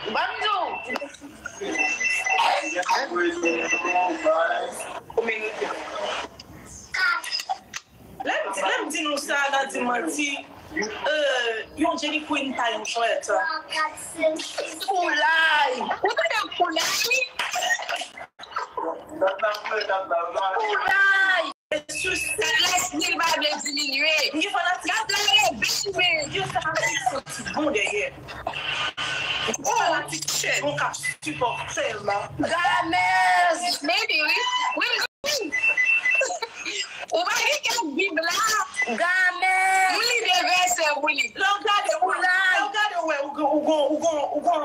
Ban m di w. Lè m di, lè m di nou sa, n a di manti. Euh, yon Jenny Queen pa yon jwèt. Foulay. Ou tande foulay? Foulay. Kat la stil pa vle diminye. Kat la reveye. Bon dèyè. Fanatik bon k ap sipòte l la. Gamèz. Maybe, wi. Wi, m Ou pa gen kèk Bib la? Gamè. M li de vèsè pou li. Lè w gade, ou, lè w gade, ou wè, ou gon, ou gon, ou gon, ou gon,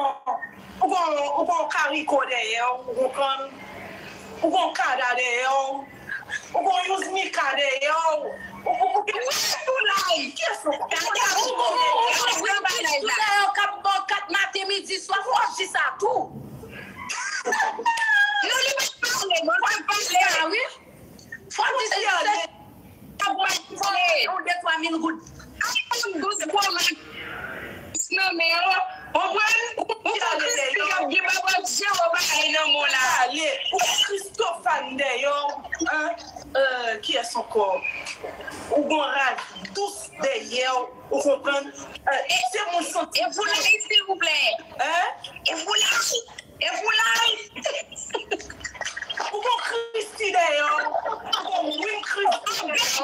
ou gon, ou gon kariko dèyè w, ou konprann? Ou gon kada dèyè w. Ou gon youz mika dèyè w. Ou, ou, ou gen wi, foulay. Kiyès ou? Gade, ou gon, ou gon, ou gon, bagay la. Dèyè w k ap ba w kat maten, midi, swa, fò w di sa tou. Non, li pa pale, non, li pa pale. Sa, wi. Fò di se yon de twa mil goud. Ay, yon dous gwo mak nan men w. Konprann? Ou fè Kristi k ap gen babòt je w bagay nan men w la. Ale, ou Kristofan dèyè w. Hein? Euh, kiyès ankò? Ou gon rad dous dèyè w. Ou konprann? Euh, e se moun santi. E pou la, silvouplè. Hein? E pou la. E foulay! Ou gon Kristi dèyè w. Ou gon Win Kristi dèyè w.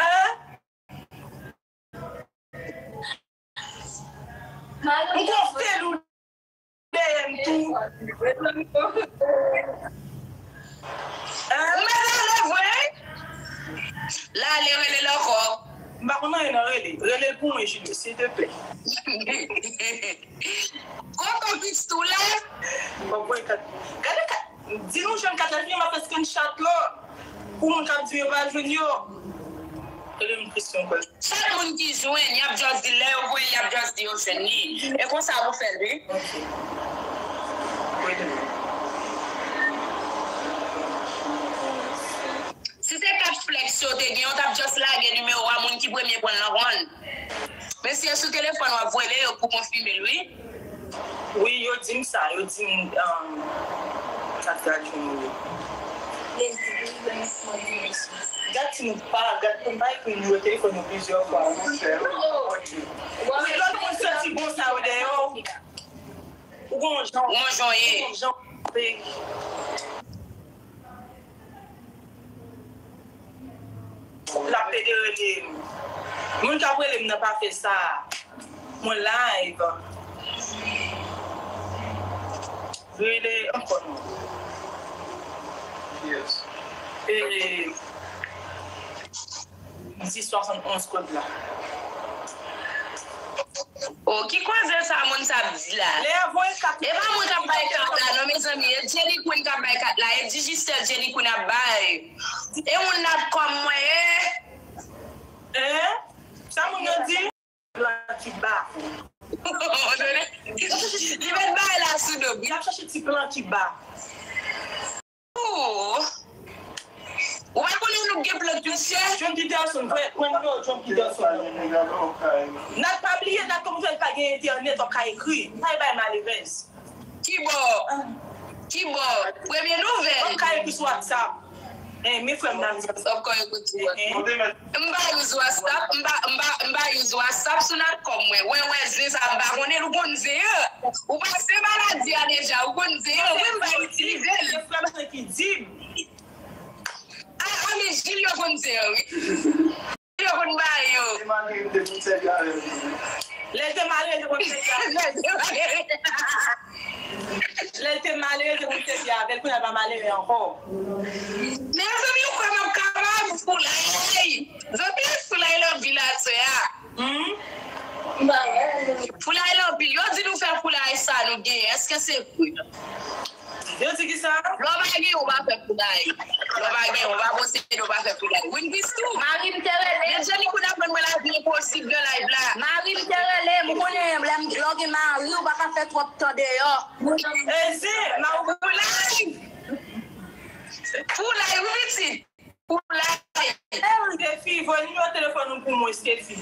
Hein? Ou gon Felou dèyè m tou. Hein? Ou mèt ale vre? Lale rele l ankò. M pa konn anyen nan rele. Rele l pou mwen, Julie, silteplè. Kote w ki tou la? Bon, bon, kat. Gade kat. Di nou jan kat la fini, m ap fè screenshot la. Pou moun k ap di yo pa jwenn yo. Rele m Christian, kwè. Chak moun ki jwenn, y ap just di lè yo voye, y ap just di yo jwenn li. E konsa pou fè l, wi. Ok. Wait a minute. Si se kat flex yo te gen, yo t ap just lage nimewo a moun ki premye pran l nan konn. Mesye, sou telefòn w ap voye yo pou konfime l, wi. Wi, yo di m sa, yo di m, um, sa t gad jwenn yo. Gad si nou pa, gad pou m pa ekri nimewo telefòn yo plizyè fwa. Wi, lòt moun santi bon sa yo dèyè w. Ou gon jan. Ou gon jan ye. Ou gon jan. L ap pede rele m. Moun k ap rele m nan pa fè sa. Mwen live. Rele ankò non. Yes. E, dis swasannonz kòd la. O, ki koze sa moun sa ap di la? Lè a voye kat. E pa mwen k ap bay kat la, non, mezanmi. E Jenny Queen k ap bay kat la. E Digicel Jenny Queen ap bay. E moun natcom mwen ye. Hein? Sa moun nan di? Plan ki ba. Li met bay la sou do. Y ap chache ti plan ki ba. Ooh. Ou pa konnen nou gen plan ki chè? John Peterson, mwen, mwen, mwen, John Peterson. Nat pa bliye, Nat kòm fè l pa gen entènèt, w ap ka ekri. Pa bay malerèz. Kibò? Kibò? Premye nouvèl. W ap ka ekri sou WhatsApp. Eh, men frè m nan. W ap ka ekri sou WhatsApp. M pa use WhatsApp, m pa, m pa, m pa use WhatsApp sou Nat kòm mwen. Wè, wè, zen sa, m pa konnen l, ou konn zen an. Ou pase maladi a deja, ou konn zen an. Wi, m pa itilize l. Frè m ki di m. A, a, men Jil yo konn zen an, wi. Yo konn bay yo. Lè l te malere, l te konn sèvi avè l. Lè l te malere, l te konn sèvi avè l, kounye a l pa malere ankò. Mezanmi, ou kwè m ap kapab? Foulay! Zanmi, foulay l anpil aswè a. Hmm? Foulay l anpil. Yo di nou fè foulay sa nou genyen. Èske se vre? Yo di ki sa? Lè w pa gen, ou pa fè foulay. Lè w pa gen, ou pa posede, ou pa fè foulay. Win Christoo. Mari m te rele. Men Jenny Queen aprann mwen lavi enposib nan live la. Mari m te rele m, ou konnen lè w gen mari, ou pa ka fè twòp tan deyò. Ezi, mari w pou lay. Pou lay, wi, pitit. Pou lay. Stefi, voye nimewo telefòn ou pou mwen, Stefi.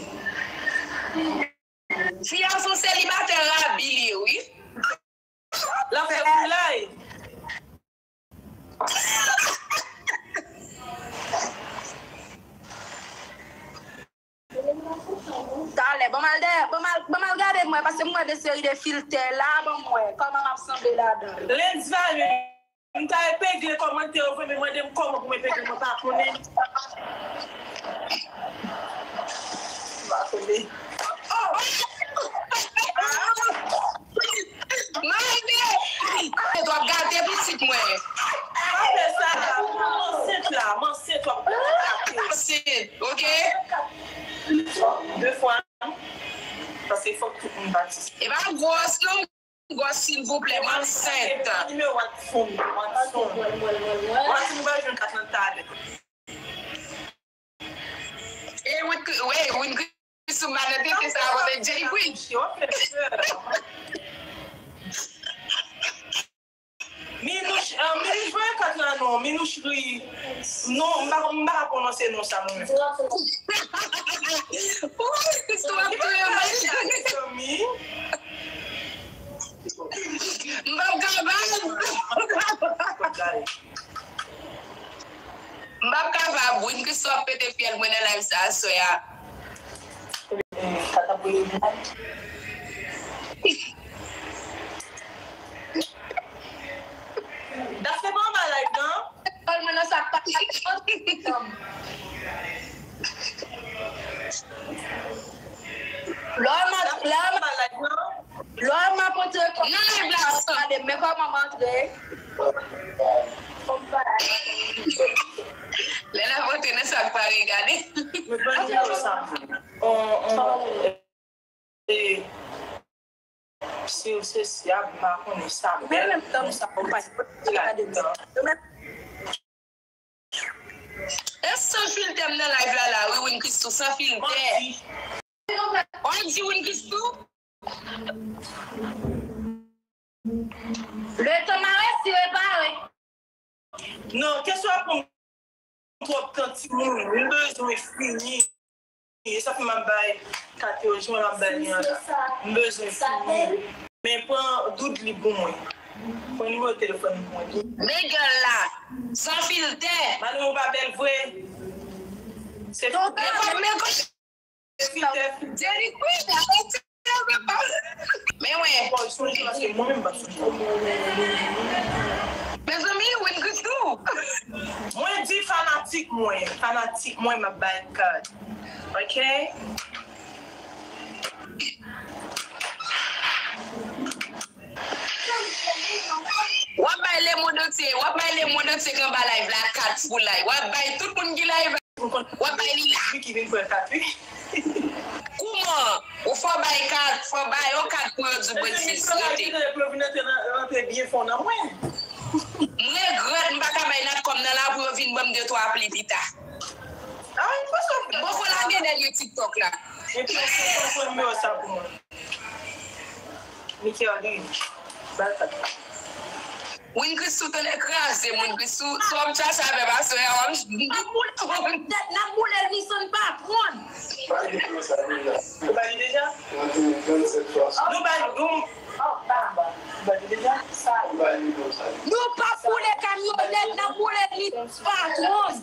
Fi a se yon selibatè rabi li ye, wi. L ap fè pou lay. Talè, ban m al dèyè, ban m al, ban m al gade m wè, paske m wè de seri de filtè la, ban m wè kòman m ap sanble ladan l. Lens Valen, m ta epegle kòmantè yo vre, men mande m kòman pou m epegle, mwen pa konnen. M pa konnen. Oh! Mande! W ap gate pitit mwen. Pa fè sa. M ansent la, m ansent, w ap gate. Ansent, ok? De fwa. Paske fòk tout moun patisipe. E pa gwòs non, gwòs silvouplè, m ansent. Nimewo Watson, Watson. Watson, nou va jwenn kat lan talè. E Win, wi, Win Christoo pa nan tete sa a kote Jay Queen. Minouch, ah, Minouch voye kat la non, Minouch ri. Non, m pa, m pa ka pwononse non sa mwen menm. Win Christoo ap touye mwen. M p ap kapab. M p ap kapab, Win Christoo ap pete fyèl mwen nan live sa aswè a. Daphne pa anba live nan? Kòl mwen nan sa k pa. Lè w ap, lè w ap, lè w ap antre kòm nan live la, gade men kòman m antre. Lè l ap antre nan sa k pa regade. Mwen pa nimewo sa. On, on, e, si w se si a, m pa konnen sa bèl, men sa bèl. E san filtè m nan live la la, wi, Win Christoo, san filtè. Manti. Wi, di Win Christoo. Letan m a resi repare. Non, kesyon ap pran m twòp tan, timoun. M bezwen fini. E sa fè m ap bay kat yo, jan m ap bay li an la. M bezwen fini. Men pran Doudly pou mwen. Pran nimewo telefòn pou mwen. Men girl la, san filtè. Madam, ou pa bèl vre. Se filtè. Men kòman, men kòman, Jerry Queen, arete, men wè. Bon, sonje paske mwen menm pa sonje. Mezanmi, Win Christoo. Mwen di fanatik mwen, fanatik mwen m ap bay kat. Ok? W ap bay le monde entier, w ap bay le monde entier k anba live la kat pou live. W ap bay tout moun ki live la, w ap bay li la. Wi ki vin pran kat, wi. Kouman? Ou fò bay kat, fò bay yon kat pou yo di w princess, rete. Pou yo vin rantre nan, rantre byen fon nan mwen. M regrèt m pa ka bay Natcom nan la pou yo vin ban m de twa pli pita. Ah, m panse w fè. Bon, fò lage dènye TikTok la. Epi, fò, fò, fò nimewo sa pou mwen. Mickey Henry, ba l kat la. Win Christoo, tonnè kraze m, Win Christoo, twòp tchas avè m aswè a, w ap. N ap boule, n ap boule l ni sonn patwon. Ou ba li deja? Nou ba li, nou. Nou pa boule kamyonèt, n ap boule l ni patwon.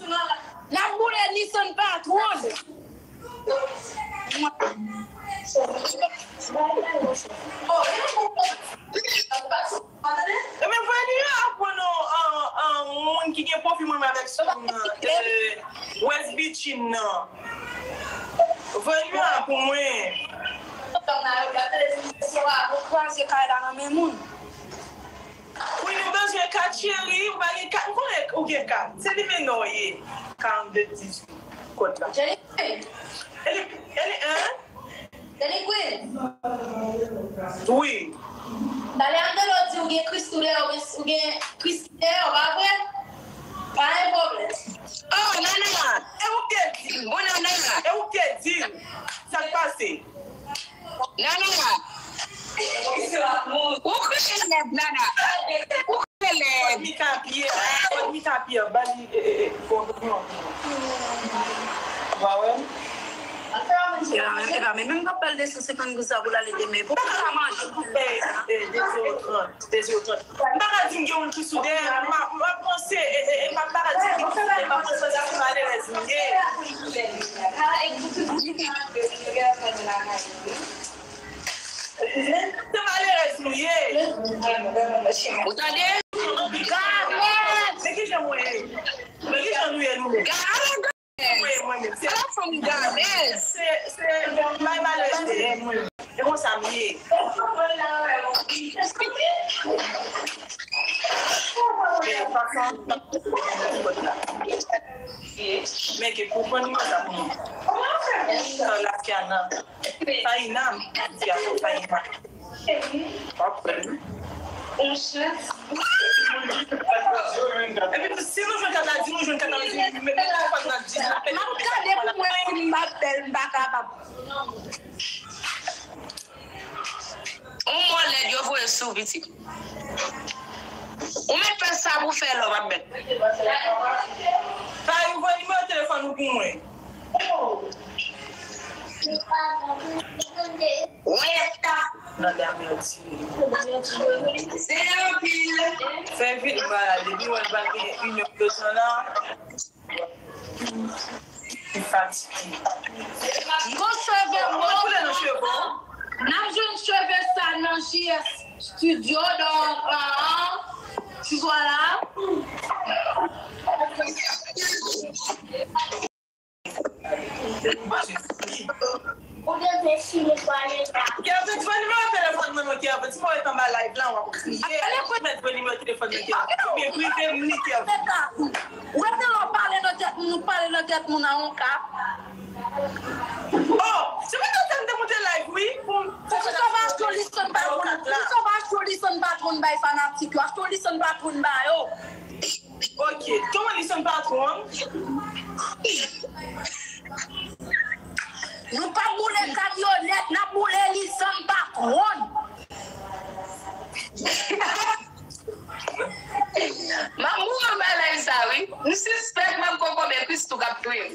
N ap boule l ni sonn patwon. Ebyen, vwè li an aprann an, an, an, moun ki gen pwofil mwen avèk sou nan, eh, West Bitchin nan. Vwè li an pou mwen. Ou kraze kay la nan men moun. Wi, nou bezwen kat, cheri. Ou pa gen kat? M konnen ou gen kat. Se li mennen w ye. Karannde dis kòd la. Jennifer. Eli, Eli, hein? Jennifer. Wi. Talè Angelo di ou gen Christoo dèyè, ou gen, ou gen Christoo dèyè, pa vre? Pa gen pwoblèm. Oh, Nana. E ou te di. Bon, Nana. E ou te di. Sa k pase? Nana, lèd, Nana. Ou ka lèd. Mika Pierre, Mika Pierre, ba li, e, e, e, bon, bon. Wa wè? E pa menm, e pa menm, menm m ap pale de san senkant goud sa pou l ale demen. Pou sa manje pou fè. E, e, de zewo trant, de zewo trant. M pa ka di m gen youn ki sou dèyè, m ap, m ap panse, e, e, e, m ap pa ka di m gen youn ki sou dèyè, m ap panse se malerèz m ye. Se malerèz nou ye. Ou tande? Gamèt! Men ki jan mwen ye? Men ki jan nou ye nou menm? Gamèt! Mwen, mwen menm. Se la fanm gamèt. Se, se, bay malerèz te ye mwen. E konsa m ye. Men fason, men ke pou pran nimewo sa pou mwen. Sa la fè nan. Faina, m di a pou Faina. W ap pran li. Epi tou, si nou jwenn kat la, di nou jwenn kat la, di nou mete telefòn nan di nou. M ap gade pou mwen si m ap bèl, m pa kapab. On mò lèd yo voye sou pitit. Ou mèt fè sa pou fè lò, m ap mèt. Faina, voye nimewo telefòn ou pou mwen. Wè ta. Nan dènye ti. Se anpil. Fè vit, m pral ale. Depi wè l pa gen inyon de tan la. Li fatige. Bon cheve. Mwen koule nan cheve. N ap jwenn cheve sa nan J S Studio, donk, ah, tu vois là. Ou devle fini pale la. Kèvin, jwenn nimewo telefòn mwen non, Kèvin. Si mwen ret anba live la, w ap kriye. Mèt jwenn nimewo telefòn mwen, Kèvin. Oubyen prive m li, Kèvin. Ou ret nan w pale nan tèt moun, ou pale nan tèt moun a yon ka. Oh, se pa tèt m te monte live, wi. Pou m fè sa. Sòva achte yon Listen Patron. Sòva achte yon Listen Patron bay fanatik yo. Achte yon Listen Patron ba yo. Ok, kòman Listen Patron? Nou p ap boule kamyonèt, n ap boule Listen Patron. M ap mouri anba live sa, wi. M sispèk m ap kokobe Christoo k ap touye m.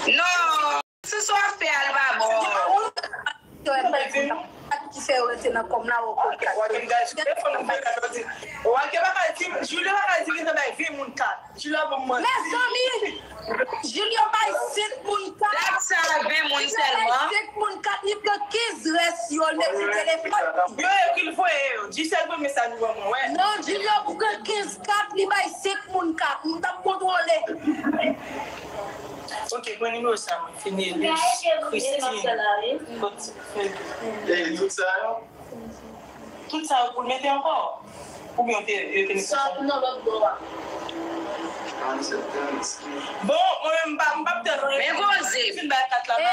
Non. Si sa w ap fè a, l pa bon. Yo, e pa di ki fè yo rete nan kòm la, ou konn kat. Wake pa ka di, Julio pa ka di li te bay ven moun kat. Julio ban m manti. Mezanmi, Julio bay senk moun kat. Dat sa ven moun sèlman. Bay senk moun kat, li pran kenz rès yo, l met sou telefòn. Yo ekri l voye yo. Gisèle premye sa nou ban mwen, wè. Non, Julio pran kenz kat, li bay senk moun kat. M t ap kontwole. Ok, pran nimewo sa mwen. Fidelis, Christine. Ey, tout sa yo? Tout sa yo pou l mete ankò? Oubyen yo te, yo te mete sa? Sa nan lòt bò a. Bon, mwen menm, m pa, m p ap tann anyen. Men koze. Fin bay kat la. E, e,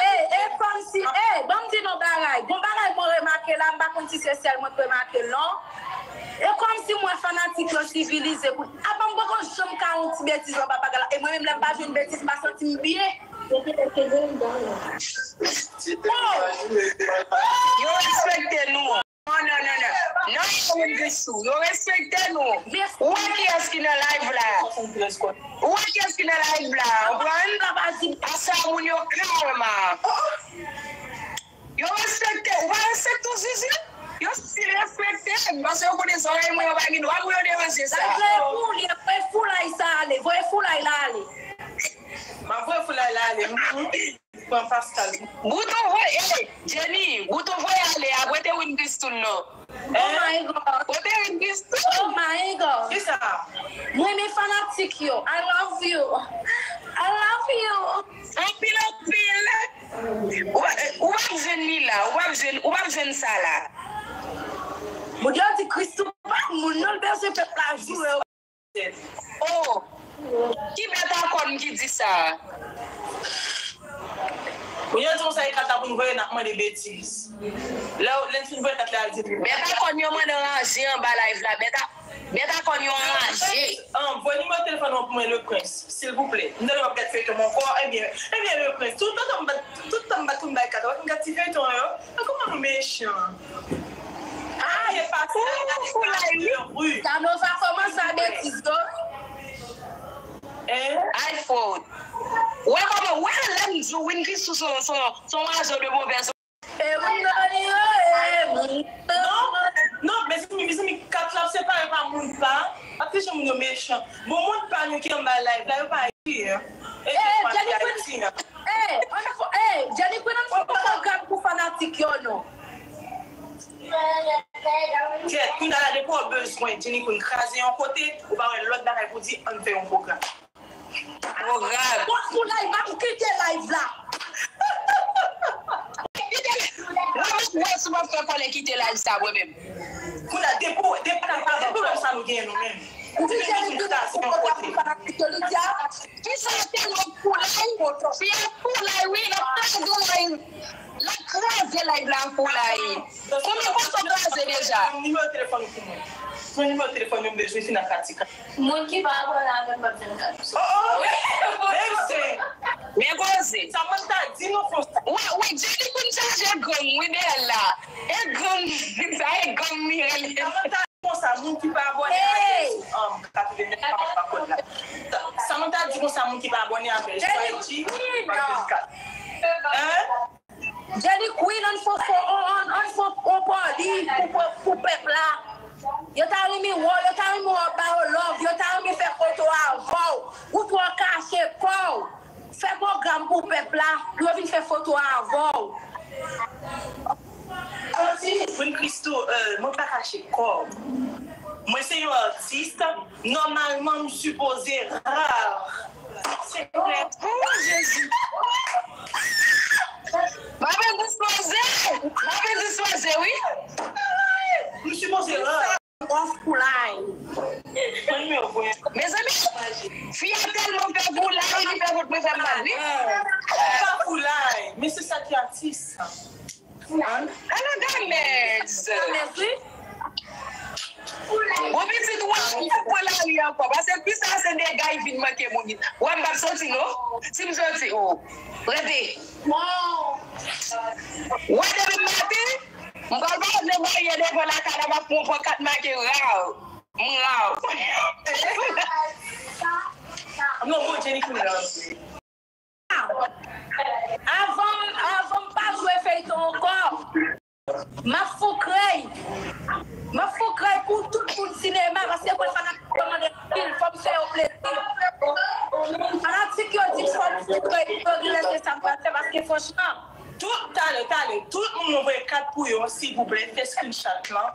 e, e, kòmsi, e, ban m di nou bagay. Gon bagay mwen remake la, m pa konn si se sèl mwen k remake l, non. E kòmsi mwen fanatik yo sivilize. Apa m poko janm ka yon ti betiz anba bagay la. E mwen menm lè m pa jwenn betiz, m pa santi m byen. Oh! Yo respekte nou. Non, non, non, non. Non, Edwin Christoo, yo respekte nou. Ou wè kiyès ki nan live la? Ou wè kiyès ki nan live la? Konprann? Asa moun yo kalma. Yo respekte, ou pa respekte w, Zizi? Yo si respekte m, paske yo konnen zòrèy mwen yo pa gen dwa pou yo deranje sa. Voye foulay sa ale, voye foulay la ale. M ap voye foulay la ale, m pran Pascal. Bouton voye, ey, Jenny, bouton voye ale a, prete Edwin Christoo non. Oh my God. Prete Edwin Christoo. Oh my God. Kisa? Mwen renmen fanatik yo. I love you. I love you. Anpil, anpil. Ou pa, ou p ap jwenn li la, ou p ap jwenn, ou p ap jwenn sa la. Moun yo di Christoo pa moun, non, l bezwen pèp la joure. Oh, ki bèt a kòn ki di sa? Moun yo di konsa e kat la pou n voye, n ap mande betiz. Lè, lè n fin voye kat la, al di nou. Bèt a kòn yo mande ranje anba live la, bèt a Bèt a kòn yo anraje. An, voye nimewo telefòn ou pou mwen, Leprince, silvouplè. M tande w ap gad feyton ankò, ebyen, ebyen, Leprince, tout tan m bat, tout tan m bat pou m bay kat, w ap gad ti feyton yo. An, kòman nou Ay, foulay, wi. Kanova kòmanse a betiz, non? Ay, fout. Wè kòman, wè lè m di w, Winky Sou se yon, se yon, se yon oiseau de mauvaise. E moun nan li yo, e moun nan. Non, non, mezanmi, mezanmi, kat la ap separe pa moun pa. Ap kite moun yo mechan. Bon, moun pa nou ki anba live la, yo pa Ayiti, hein. E Jenny Queen, eh, ann fè, eh, Jenny Queen, ann fè pwogram pou fanatik yo, non. Kèt, kounye a la, depi w bezwen Jenny Queen kraze yon kote, ou pa wè lòt bagay pou di, ann fè yon pwogram. Pwogram. Bon, pou live, m ap kite live la. Mwen menm, mwen, si m ap fè kòlè kite live sa, mwen menm. Kounye a, depi, depi, depi pwogram sa nou genyen nou menm. Ou di Jenny Queen kraze yon kote. Kisa tèlman foulay? Fi a foulay, wi, l ap kraze live. L ap kraze live la, foulay. Konbyen fwa sa w kraze deja? Nimewo telefòn ou pou mwen. Mwen nimewo telefòn yo m bezwen fin ak Katika. Moun ki pa abòne avè m p ap jwenn kado. Oh, oh. Menm se. Men koze. Sa mwen ta di nou konsa. Wi, wi, Jenny Queen chaje gang, wi, Bella. E gang, sa e gang li rele. Sa mwen ta di konsa, moun ki pa abòne avè, um, katreven pa pa kòd la. Sa mwen ta di konsa, moun ki pa abòne avè, Jenny Queen, non. Hein? Jenny Queen, ann fè, fè, ann, ann fè yon pòli pou, pou, pou pèp la. Yo ta renmen wè w, yo ta renmen wè w ba yo love, yo ta renmen fè foto avè w. Ou twò kache kò w. Fè pwogram pou pèp la, pou yo vin fè foto avè w. Queen Christo, euh, mwen pa kache kò m. Mwen se yon atis, nòmalman m sipoze rar. Se klè. Oh, Jezi. M ap endispoze. M ap endispoze, wi. M sipoze rar. Mezanmi, fi a tèlman fè foulay, li fè vant mwen fè m mal, wi. Pa foulay, men se sa ki atis. Ala damèz. Bon, pitit, wè, m pran lari ankò, paske pi sa se dega y vin manke moun. Wè, m p ap soti, non. Si m soti, oh, rete. Wè, demen maten, m pral pase barye devan lakay la, m ap pran kat make raw. M raw. Non, bon, Jenny Queen rantre. Avan, avan m pa jwe feyton ankò. M ap fou krèy. M ap fou krèy pou tout moun sinema, paske mwen fanatik yo mande anpil, fò m fè yo plezi. Fanatik yo di m fò m fou krèy pou yo genlè se sa m pral fè, paske franchman. Tout, talè, talè, tout moun mwen voye kat pou yo, silvouplè, fè screenshot lan.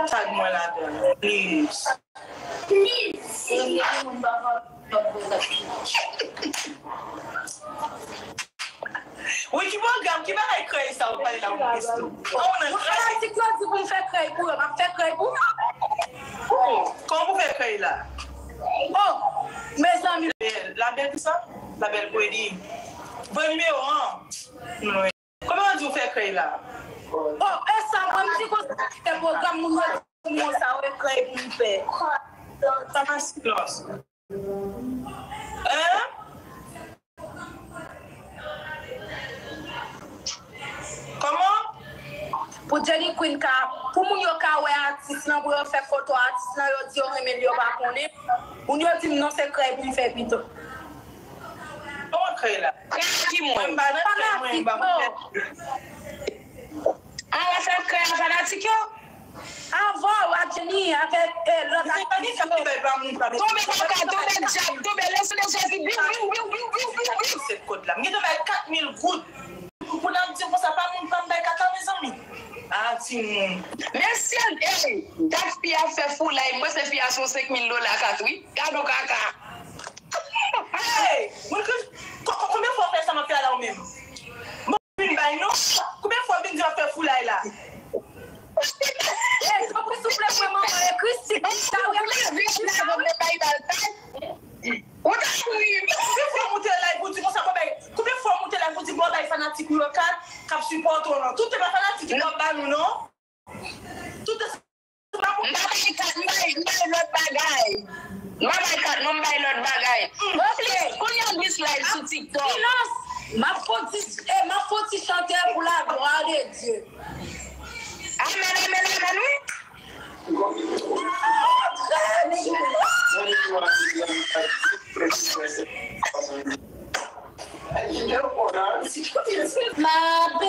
Tag mwen ladan l, please. Wi, ki pwogram, ki bagay krèy sa w pale la, Winky Christo? Ou nan krèy? Fanatik yo di pou m fè krèy pou yo, m ap fè krèy pou yo. Oh, kòman pou fè krèy la? Oh, mezanmi. Labèl, labèl ki sa? Labèl Kwedi. Ban nimewo an. Kòman w di w fè krèy la? Oh, e sa, mwen m di konsa, fè pwogram, moun yo di m konsa, wè krèy pou m fè. Sa pa silans. Hein? Kòman? Pou Jenny Queen ka, pou moun yo ka wè atis lan, pou yo fè foto atis lan, yo di yo renmen l, yo pa konnen. Moun yo di m non, se krèy pou m fè pito. Kòman krèy la? Krèy ki moun? Mwen m pa nan krèy, mwen m pa konn fè. A, w ap fè krèy a fanatik yo? Avè w, ak Jenny, avèk, eh, lòt atis yo. Tonbe kaka, tonbe dyab, tonbe lè sou lè Jezi, biw, biw, biw. Se kòd la. M gentan bay kat mil goud. Pou n ap di konsa, pa moun pa m bay kat la, mezanmi. Ah, timoun. Mesye, ey, dat fi a fè foulay, mwen se fi a se yon senk mil dola kat, wi. Gad yon kaka. Ey, moun ki, ko-, ko-, konbyen fwa w fè sa m ap fè a la ou menm? Vin bay non. Konbyen fwa w vin di w ap fè foulay la? Ey, tanpri souple pou manman e Christy ki ta wè. Ou ta ri. Konbyen fwa w moute live ou di konsa, bon, bay, konbyen fwa w moute live ou di, bon, bay fanatik ou yo kat k ap sipòte w lan? Tout se pa fanatik ki t ap ba nou, non. Tout se M pa bay kat, m bay, m bay lòt bagay. M pa bay kat, non, m bay lòt bagay. Ok. Kounye a m jis live sou TikTok. Silans! M ap fè dis, eh, m ap fè Ti chante pour la gloire de Dieu. Amèn, amèn, amèn, wi.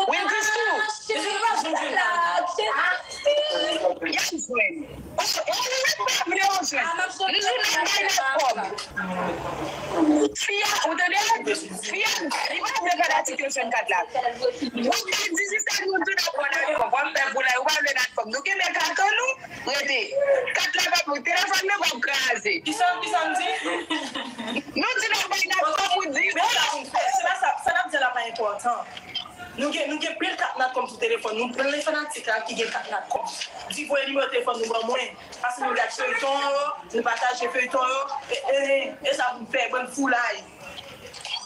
Win Christou. Yes, win. Oh, oh, wi, pa vle yo jwenn. Nou jwenn nan bay nan kòb. Fi a, ou tande? Fi a, li pa vle fanatik yo jwenn kat la. Ou te di jis sa nou tou dakò nan kòb. W ap fè pou la, ou pa vle nan kòb. Nou kenbe kat an nou, rete. Kat la p ap, telefòn nan p ap kraze. Kisa, kisa m di? Nou di n ap bay nan kòb, ou di, men sa pou fè. Se pa sa, sa n ap di la pa enpòtan. Nou gen, nou gen pil kat Natcom sou telefòn nou, plen fanatik la ki gen kat Natcom. Di voye nimewo telefòn nou ban mwen, paske nou gad feyton yo, nou pataje feyton yo, e, e, e, e sa pou fè bann foulay.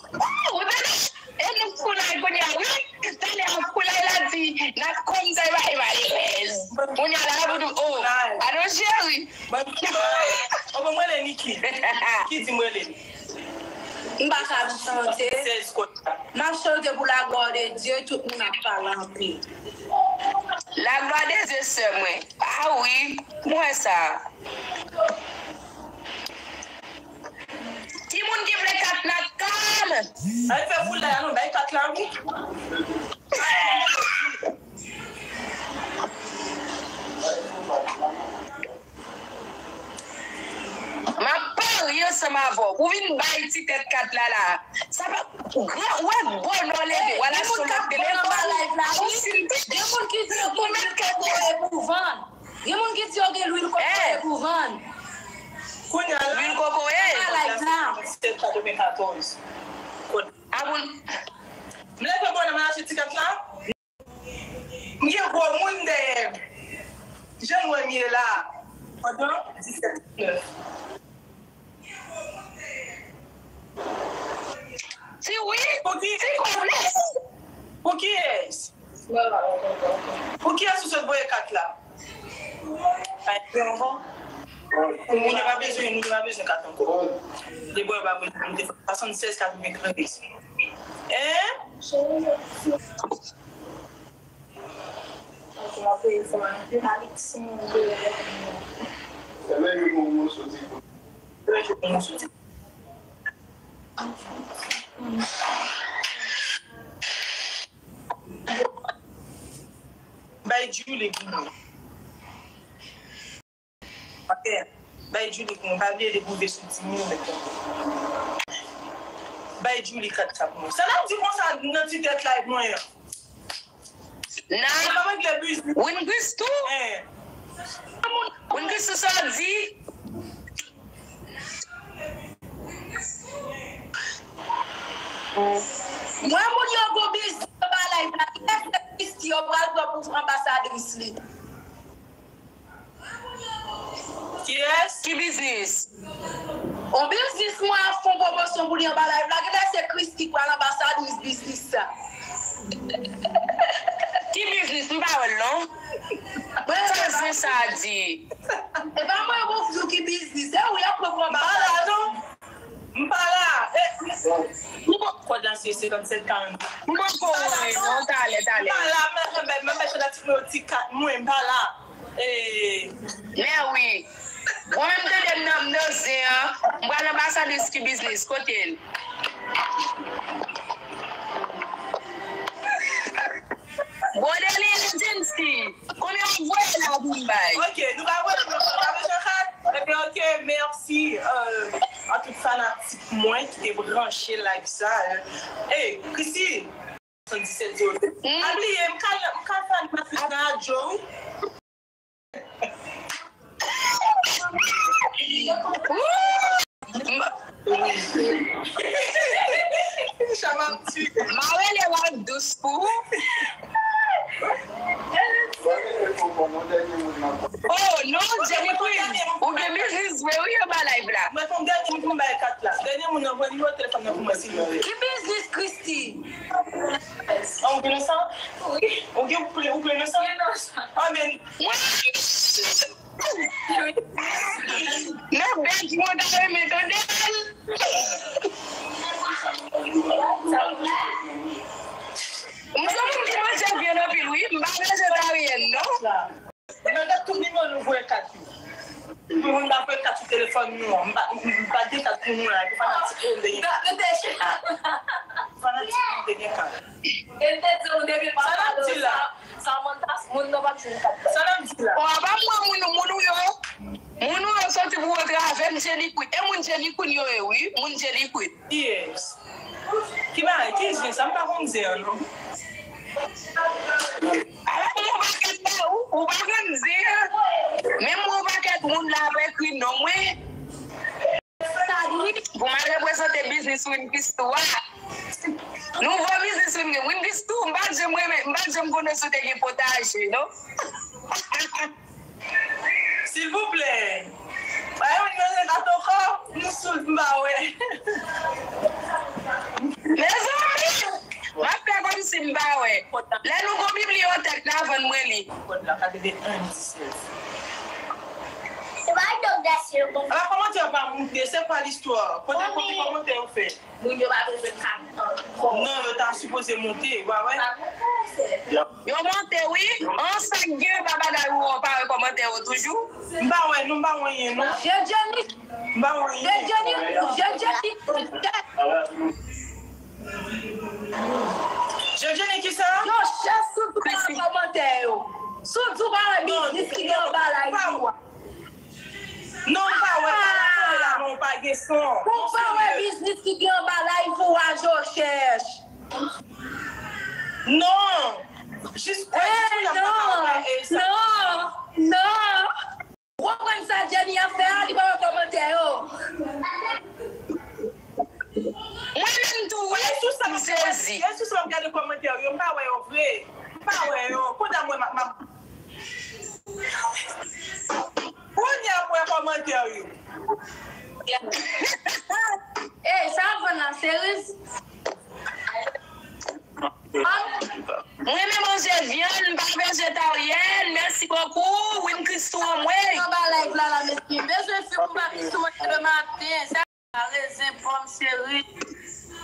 Oh, ou tande? E nou foulay kounye a, wi. Talè an foulay la di, Natcom sa e pa, e pa lerèz. Kounye a la, pou nou, oh, alo cheri. Bann foulay. Oh, bon, mwen le Niki. Niki di mwen le. M pa ka chante. M ap chante pou la gloire de Dieu, tout moun ap pale anpil. La gloire de Dieu, sè mwen. Ah wi, mwen sa. Ki moun ki vle kat Natcom? Al fè foulay la non, bay kat la wi. M ap parye ansanm avè w pou w vin bay ti tèt kat la la. Sa pa gran, ou wè bonò leve, w al achte yon lòt telefòn. Gen moun ki di yo gen lwil kokoye pou vann. Gen moun ki di yo gen lwil kokoye pou vann. Kounye a la, lwil kokoye. Nan live la. Sèt katrevenkatòz. A bon. M leve bonè, m al achte ti kat la. M gen gwo moun dèyè m. Jan w wè m ye la, pandan disèt nèf. Ti wi, ti konplèks. Pou kiyès? Pou kiyès ou sot voye kat la? Pa gen ankò? Moun yo pa bezwen, moun yo pa bezwen kat ankò. Debò yo pa bezwen, nou te fè swasannsèz katreventrèz. Hein? Bay Julie pou mwen. Ok. Bay Julie pou mwen. Pa bliye li pwouve sou timoun. Bay Julie kat sa pou mwen. Sa n ap di konsa nan ti tèt live mwen an? Nan Win Christou? Win Christou sa w di? Mwen moun yo gon biznis yo ba live la. Kiyès se Christie yo pral pran pou anbasadris li? Kiyès? Ki biznis? On biznis mwen ap fè on pwomosyon pou li anba live la. Genlè se Christie pral anbasadris biznis sa. Ki biznis? M pa wè l non. Sa zen sa a di? E pa mwen yo pou di w ki biznis. E ou y ap pran pou anbasadris. M pa la. Eh, kòd la se senkannsèt karant. M poko wè non, talè, talè. M pa la, m pa la, m pa la, m pa la, m pa la, m pa la, m pa la, m pa la, m pa la. Eh. Men wi. Mwen menm tande m nan, m nan zen an. M pral anbasadris ki biznis, kote l? Bon, Deli Agency, konbyen w voye la pou m bay? Ok, nou pa voye, nou pa bezwen kat. Ebyen, ok, mèsi, euh, a tout fanatik mwen ki te branche live sa, euh. Ey, Christie, swasanndisèt zewo de. Hmm? Pa bliye, m ka, m ka fè animatris nan radyo, wi. Sa m ap tiye. M a rele w ak dous pou ou. Oh non, Jenny Queen, ou gen biznis vre wi anba live la. Mwen fè yon dènye moun pou m bay kat la. Dènye moun nan, voye nimewo telefòn nan pou mwen, silvouplè. Ki biznis, Christie? Ah, ou gen nan sa? Wi. Ou gen, ou gen nan sa? Gen nan sa. Ah, men. Nan bèt mwen ta renmen tande l. M Non. Mwen gade tout nimewo nou voye kat yo. Pou moun pa voye kat sou telefòn nou an. M pa, m pa gen kat pou moun la. Pou fanatik yo, m te gen kat. Fanatik yo, m te gen kat. E m te di w depi pa sa l ap di la. Samantha, moun nan pa jwenn kat. Sa l ap di la. O, apa mwen moun, moun ou yo? Moun ou yo soti pou yo travè m Jelly Queen. E moun Jelly Queen yo ye, wi. Moun Jelly Queen. Yes. Ki bagay? Ki zen? Sa m pa konn zen an, non. Ala yon pakèt la, ou, ou pa konn zen an. Menm yon pakèt moun la ap ekri non mwen. Pou m al reprezante biznis Win Christoo a. Nouvo biznis Win, Win Christoo, m pa t janm renmen, m pa t janm konnen si w te gen potaje, non. Silvouplè. Pa yon manje kat ankò, nou sou m pa wè. Mezanmi, m ap fè kòmsi m pa wè. Lè nou gon bibliyotèk, n a vann mwen li. Kòd la, katreven disenèf. Ala kòmantè yo pa moute, se kwa listwa? Kote kopi kòmantè yo fè? Moun yo pa bezwen kat ankò. Non, yo ta sipoze monte, ou pa wè? Yo monte, wi. An, sa k gen, pa bagay ou an, pa wè kòmantè yo toujou? M pa wè, non, m pa wè anyen, non. Je Jenny. M pa wè anyen. Je Jenny, Je Jenny. Je Jenny ki sa? Yo, chèf sou tout kòmantè yo. Sou tou pa wè biznis ki gen anba live ou a. Non, m pa wè, pa la, non, pa gen son. Ou pa wè biznis ki gen anba live ou a, je chèch. Non. Jis kwè, jis kwè, non, non. Ou konprann sa Jenny ap fè a, li pa wè kòmantè yo. Mwen menm tou, wi, m sezi. E sou sa m gade kòmantè yo, m pa wè yo vre. M pa wè yo. Kounye a mwen, m ap, m ap Kounye a m wè kòmantè yo. Ey, sa ap vann la, seriz? Mwen renmen manje vyann, m pa vejetaryen. Mèsi bokou, Win Christoo anmwey. Anba live la, la, mesye. M bezwen fi pou m pa vin sou mwen demen maten. Sa Rezen, pòm, cheri.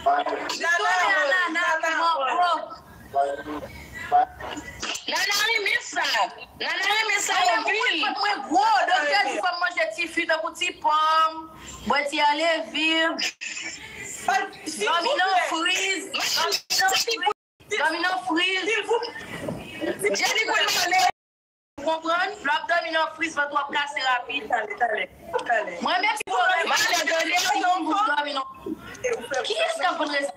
Nana, Nana, mango. Nana renmen sa. Nana renmen sa anpil. Mwen gwo, doktè di fò m manje ti fwi tankou ti pòm, bwè ti alevin, dòmi nan friz, dòmi nan friz. Dòmi nan friz. Jenny pou l mande. Ou konprann? Lè w ap dòmi nan friz, vant ou ap kase rapid. Talè, talè, talè. Mwen menm si mwen manje ti moun pou dòmi nan. Kiyès k ap vann rezen?